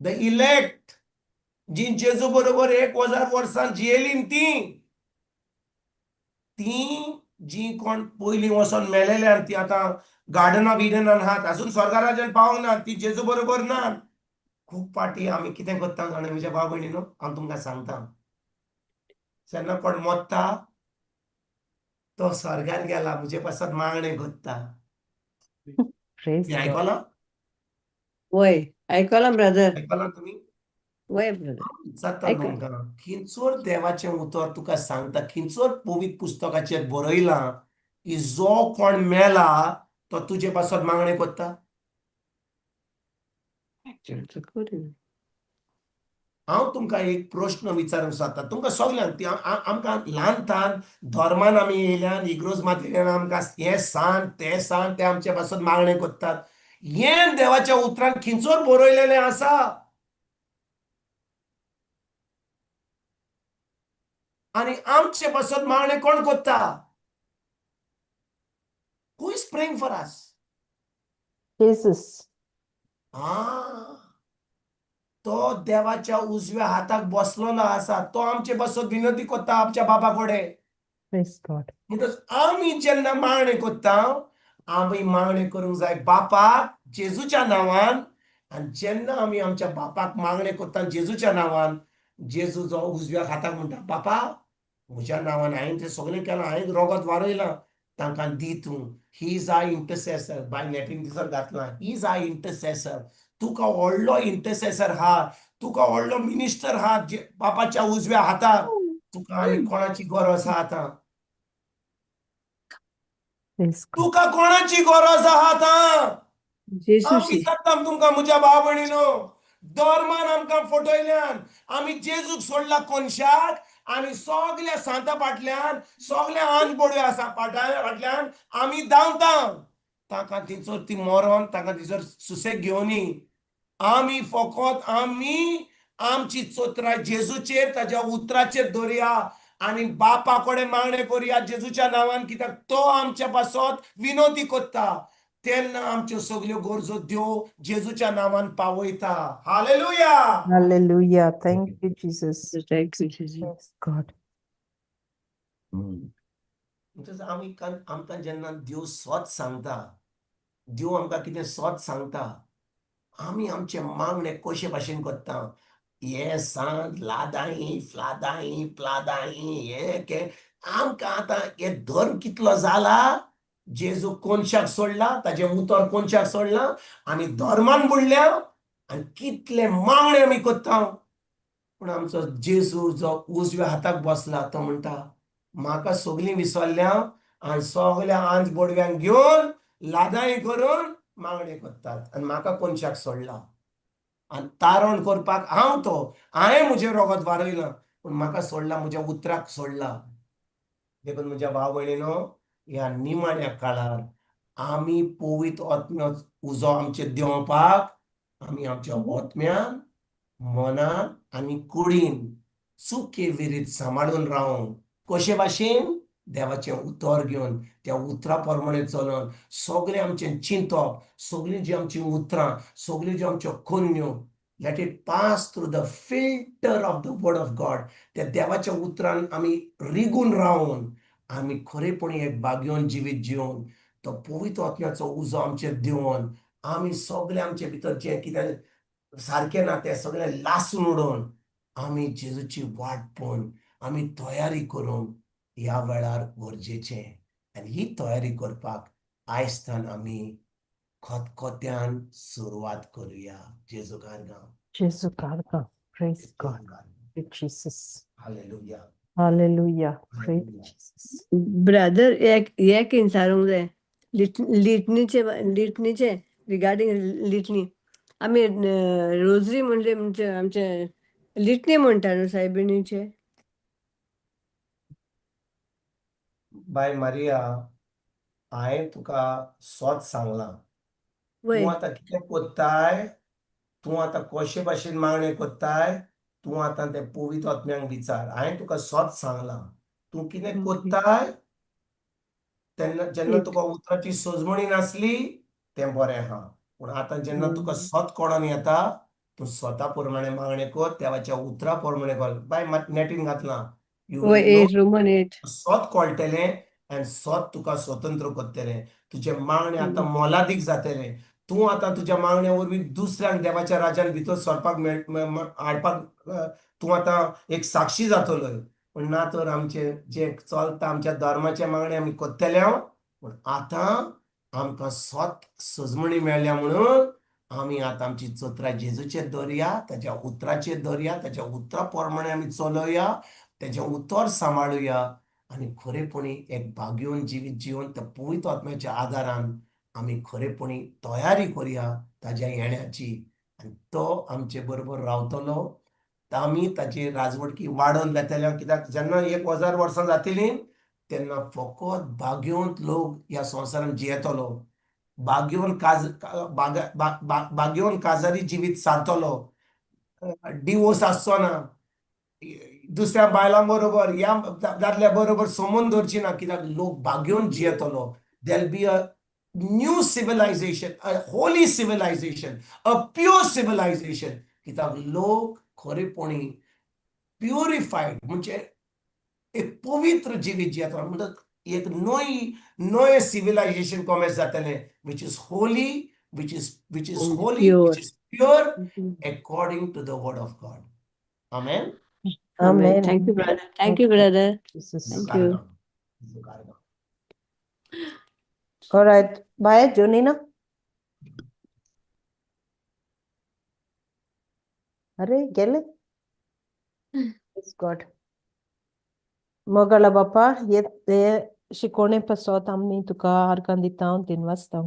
the elect, जी जेजू बरोबर 1000 वर्सां जियेलीं ती, ती जी कोण पयलीं वचोन मेलेल्यान ती आतां गार्डन ऑफ इडनान आहात, अजून स्वर्गराज्यान पावंक ना, ती जेजू बरोबर ना. खूब फाटी आमी कितें करता जाणा म्हज्या भाव भयणीनो, हांव तुमकां सांगता, जेन्ना कोण मोत्ता तो स्वर्गान गेला, म्हजे पासत मागणें करता. Praise हें God. आयकलां? वय, आयकलां ब्रदर. आयकलां तुमी? वय ब्रदर. विचारता आयक. तुमकां, खंयचोर देवाचें उतर तुका सांगता, खंयचोर पवित्र पुस्तकाचेर बरयलां की जो कोण मेला तो तुजे पासत मागणें करता? हांव तुमकां एक प्रश्न विचारूंक सोदता तुमकां सगल्यांक. ती आमकां ल्हान ल्हान धर्मान आमी येयल्यान, इग्रोज मातयेन आमकां हें सांग तें सांग, ते आमचे पासत मागणें करतात, हें देवाच्या उतरान खंयचोर बरयलेलें आसा? आनी आमचे पासत मागणें कोण करता? Who is praying for us? Jesus. आ, तो देवाच्या उजव्या हाताक बसलेलो आसा, तो आमचे पासत विनंती करता आमच्या बापा कडेन. Praise God. म्हणटच आमी जेन्ना मागणें करता, आमी मागणें करूंक जाय बापाक जेजूच्या नांवान. आनी जेन्ना आमी आमच्या बापाक मागणें करता जेजूच्या नांवान, जेजू जो उजव्या हाताक म्हणटा, बापा म्हज्या नांवान हांवें तें सगळें केलां, हांवें रोगत वारयलां, तांकां दी तूं. He is our intercessor. बाय नेटीन दिसर घातलां, he is our intercessor. तुका व्हडलो इंटरसेसर हा, तुका व्हडलो मिनिस्टर हा बापाच्या उजव्या हाताक, तुका आनी कोणाची गरज आहा आतां? Praise God. तुका कोणाची गरज आहा आतां? हांव जेजूची. विचारता तुमकां म्हज्या भाव भयणीनो, धर्मान आमकां फटयल्यान आमी जेजूक सोडला कोनशाक आनी सगल्या सांता फाटल्यान, सगल्या आंज बोडव्यो आसा फाटल्यान आमी धांवता. तांकां थंयसर ती मरोन, तांकां थंयसर सुसेग घेवनी. आमी फकत आमी आमची चोत्राय जेजूचेर, ताज्या उतराचेर दवरया आनी बापा कडेन मागणें करुया जेजूच्या नांवान, कित्याक तो आमच्या पासत विनोदी करता. तेन्ना आमच्यो सगल्यो गरजो देव जेजूच्या नांवान पावयता. Hallelujah. Hallelujah. Thank you, Jesus. Thank you, Jesus. Praise God. म्हणटच आमी आमकां जेन्ना देव सत सांगता, देव आमकां कितें सत सांगता, आमी आमचें मागणें कशे भाशेन करता? हें सांग लादाई फ्लादाई प्लादाई हें के आमकां आतां हे धर्म कितलो जाला, जेजू कोनशाक सोडला, ताजें उतर कोनशाक सोडलां, आमी धर्मान बुडल्या आनी कितले मागणे आमी करता. पूण आमचो जेजू जो उजव्या हाताक बसला तो म्हणटा, म्हाका सगलीं विसरल्या आनी सगल्या आंज बोडव्यांक घेवन लादाई करून मागणें करतात आनी म्हाका कोनशाक सोडला आनी तारण करपाक हांव तो, हांवें म्हजें रोगत वारयलां, पूण म्हाका सोडला, म्हज्या उतराक सोडला. देखून म्हज्या भाव भयणीनो, ह्या निमाण्या काळार आमी पवित्र आत्म्या उजो आमचे देंवपाक आमी आमच्या ओतम्यान, मनान आनी कुडीन चुके विरीत सांबाळून रावूंक कशे भाशेन देवाचें उतर घेवन त्या उतरा प्रमाणे चलोन, सगळें आमचें चिंतप, सगळीं जी आमचीं उतरां, सगळ्यो ज्यो आमच्यो कोन्न्यो, let it pass through the filter of the word of God. त्या देवाच्या उतरान आमी रिगून रावन आमी खरेपणी एक भाग्योन जिवीत जिवन तो पवित्र आत्म्याचो उजो आमचेर देंवोन आमी सगळें आमचे भितर जें कितें सारकें ना तें सगळें लासून उडोवन आमी जेजूची वाट पळोवन आमी तयारी करूंक ह्या वेळार गरजेचें. आनी ही तयारी करपाक आयज आमी खतखत्यान सुरवात करुया. जेजू गारगांव. Jesu Karga. Praise God. Thank you, Jesus. Hallelujah. Hallelujah. Praise Hallelujah. Jesus. Brother, एक एक विचारूंक जाय, लिटनीचे, लिटनीचे रिगार्डिंग लिटनी. आमी रोजरी म्हणले म्हणजे आमचे लिटणी म्हणटा न्हू सायबिणीचे. बाय मारिया, हांवें तुका सोत सांगलां. वय. तूं आतां कितें कोत्ताय, तूं आतां कशे भाशेन मागणें कोत्ताय, तूं आतां तें पवित्र आत्म्यांक विचार. हांवें तुका सोत सांगलां. तूं कितें कोत्ताय तेन्ना, जेन्ना तुका उतराची सजमणी नासली तें बरें आहा, पूण आतां जेन्ना तुका सत कळोन येता, तूं स्वता प्रमाणे मागणें कर, देवाच्या उतरा प्रमाणे कर. बाय, नेटीन घातलां. You वय, will know. 8, Roman 8. सत कळटलें आनी सत तुका स्वतंत्र करतलें. तुजें मागणें आतां मोलादीक जातलें. तूं आतां तुज्या मागण्या वरवीं दुसऱ्यांक देवाच्या राज्यान भितर सरपाक हाडपाक तूं आतां एक साक्षी जातलोय. पूण ना तर आमचें जें चलता आमच्या धर्माचें मागणें आमी करतले, पूण आतां आमकां सत सजमणी मेळ्ळ्या म्हणून आमी आतां आमची चत्राय जेजूचेर दवरया, ताच्या उतराचेर दवरया, ताच्या उतरा प्रमाणे आमी चलोया, तेजें उतर सांबाळुया आनी खरेपणी एक भाग्योवन जिवीत जिवन त्या पवित्र आत्म्याच्या आदारान आमी खरेपणी तयारी करुया ताज्या येण्याची. आनी तो आमचे बरोबर रावतलो, आमी ताची राजवटकी वाडोवन वेतले. कित्याक जेन्ना 1000 वर्सां जातलीं तेन्ना फकत भाग्यवंत लोक ह्या संवसारांत जियेतलो, भाग्यवंत काज भाग्यवंत काजारी जिवीत सारतलो, डिवोर्स आसचो ना, दुसऱ्या बायलां बरोबर ह्या दादल्या बरोबर संबंद दवरची ना, कित्याक लोक भाग्यवंत जियेतलो. There'll be a new civilization, a holy civilization, a pure civilization, कित्याक लोक खरेपणी प्युरिफायड म्हणजे एक पवित्र जिवीत जियेतलो. म्हणटा एक नवें सिविलायझेशन कॉमेस जातलें, which is holy, which is holy, which is pure, according to the word of God. Amen. Amen. Thank you, brother. Thank you, brother. Thank you. All right. Bye, Jonina. अरे गेले. Praise God. मोगाळा बापा, हे ते शिकोवणे पासत आमी तुका आर्गां दिता, दिनवासता.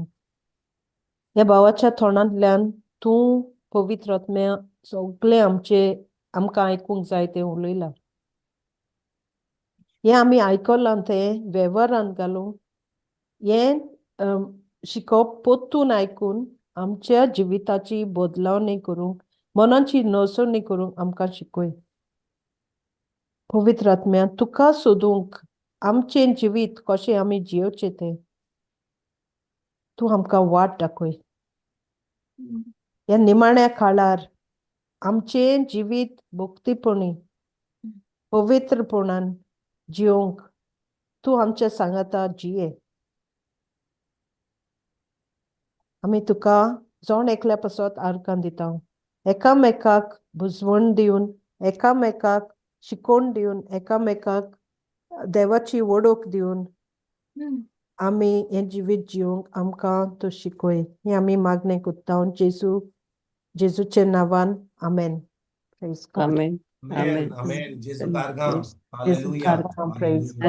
ह्या भावाच्या तोंडांतल्यान तूं पवित्र आत्म्या सगळें आमचे आमकां आयकूंक जाय तें उलयलां. हें आमी आयकलां तें वेव्हारान घालूं, हें शिकोवप परतून आयकून आमच्या जिविताची बदलावणी करूंक, मनाची नसवणी करूंक आमकां शिकय. पवित्र आत्म्या, तुका सोदूंक आमचें जिवीत कशें आमी जियोवचें तें तूं आमकां वाट दाखय. ह्या निमाण्या काळार आमचें जिवीत भक्तीपणी पवित्रपणान जियोवंक तूं आमच्या सांगाता जिये. आमी तुका जण एकल्या पासत आर्गां दिता. एकामेकाक बुजवण दिवन, एकामेकाक शिकोवण दिवन, एकामेकाक देवाची वळख दिवन आमी हें जिवीत जिवंक आमकां तूं शिकय. हें आमी मागणें करता जेजू जेजूच्या नांवान. आमेन. Praise God. Amen. Amen. Amen. जेजू कारगांव. जेजू हालेलुया. कारगांव. Praise hallelujah.